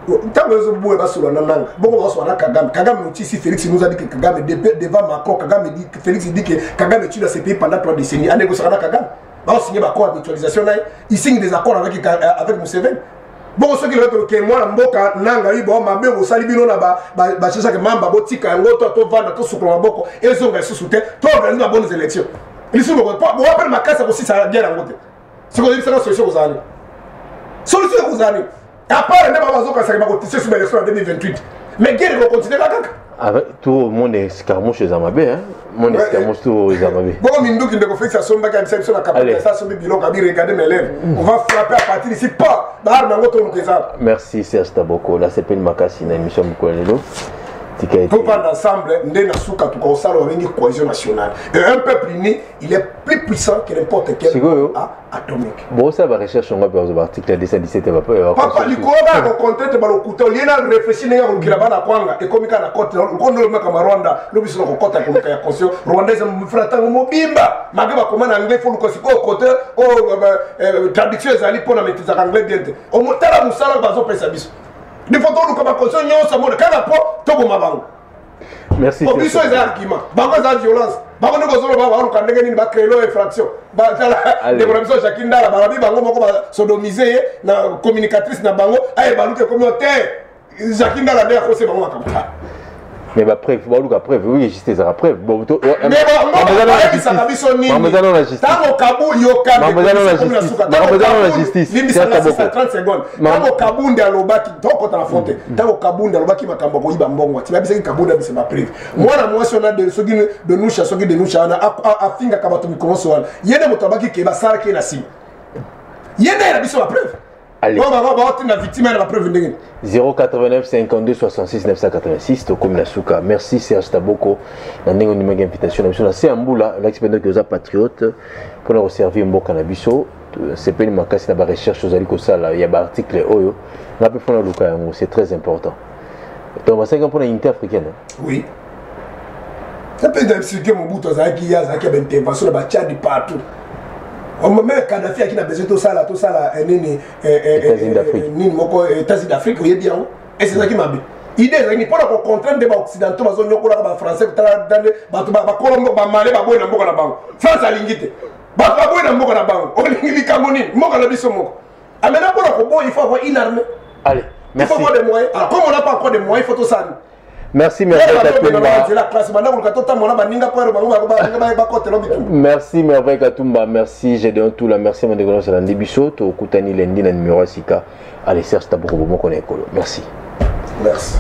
ntango ezoboya basolola na nanga bongo basolola na kagame. Kagame otisi Félix nous a dit que Kagame, devant Macron, Kagame dit, Félix dit que Kagame tue dans ce pays pendant 3 décennies. Anégociera na Kagame, baosigné baaccord ya mutualisation na ye, il signe des accords avec Museveni. Bongo soki lelo toke mwana mboka nanga yi bo mabe bosali bino na bachechake mamba, botika yango to tovanda, tosukola maboko, ezonga lisusu te, toorganize ba bonnes élections lisusu, bowa makasi ya kosisa guerre yango te. Soki oyebisaka solution kozala nini? Solution ekozala nini à part nde bazokasaka bakotise sur baélection ya 2028? Mais guerre ekokontinue kaka.
Avec tout monde escarmouche eza mabe, hein, monde escarmouche tout eza mabe.
Bongo minduki ndeko Félix asombaki, abisa biso na kapita, asombi biloko, abi: "Regardez mes lèvres, on va frapper à partir d'ici." Pa baarme yango toluka eza.
Merci Serge Taboko, nasepeli makasi na émission mokolo lelo.
Tika ete topanda ensemble nde na suka tukakosala babengi cohésion nationale, et un peuple uni, il est plus puissant que n'importe quel
Sikoyo
atomique.
Bosala barecherche yango mpe bazwa baarticle ya 217 ya
Papa, likolo kaka kokonte te, balokuta olie na réfléchir ndenge ya kolukela bana kwanga, ekomi kaka na kote lokondo olomaka ma Rwanda lobiso na kokɔta koluka ya constitution rwandaise mofula ntango mobimba make bakoma na anglais, fo luka sikoyo kote oyo traduction ezali mpo na maîtrisaka anglais bien te. Omotala mosala bazopesa biso, il faut toluka baconstitution nyonso amona kaka mpo toboma bango.
Merci.
Po biso eza argument, bango eza violence. Bango nde kozoloba baluka ndenge nini bacréelo infraction. Ndeko na biso Jacki Ndala, balobi bango moko basodomise ye na communicatrice na bango, aye baluka ekomi o te Jacki Ndala nde akose bango makambo.
Mais bapreuve, baluka preuve, oui, justice ezaka preuve.
Mais bango bayebisaka biso nini? Ntango Kabu
Yoka
Yoka 30 secondes, ntango Kabunde alobaki, tokota na fronte, ntango Kabunde alobaki makambo akoyiba mbongo, ati babisaki Kabunde abisa bapreuve. Mwana mwasi wana, soki Denusha, soki Denusha wana afingaka bato mikolo nyonso wana, ye nde moto abaki ke basalaki ye na nsima, ye nde na biso bapreuve. Baotinda victime na bapreuve ndenge.
089 52 66 986. Tokomi na suka. Merci Serge Taboko na ndenge ondimaki invitation na biso na se ya mbula. Olakisi mpenza oza patriote mpona koservir mboka na biso. Sepeli makasi na barecherche ozali kosala ya baarticle oyo. Nga mpe mpona luka yango, c'est très important. Donc basalaki mpona unité africaine.
Oui, mpe expliqué Mobutu azalaki, ye azalaki ya baintervention na bachadi partout. Même Kadafi aki na besoin tosala nini nini moko, États-Unis d'Afrique. Oyebi yango ese ezalaki mabe. Idée ezalaki mpona kocontraindre nde baoccidentaux bazonyokolaka bafrançais. Kotala bato bakolo bamale baboyi na mboka na bango, France alingi te, bato baboyi na mboka na bango. Olingi likambo nini? Mboka na biso moko amena mpona koboya, il faut avoir une armée.
Allez,
merci. Il faut avoir des moyens. Alors comme on n'a pas encore de moyens, il faut tosala.
Merci Merveille Katumba. Merci Merveille Katumba. Merci Gédéon Toula. Merci Mandeko Salandi biso. Tokutani lundi na numéro sika. Allez, Serge Taboko, moko na ekolo. Merci.
Merci.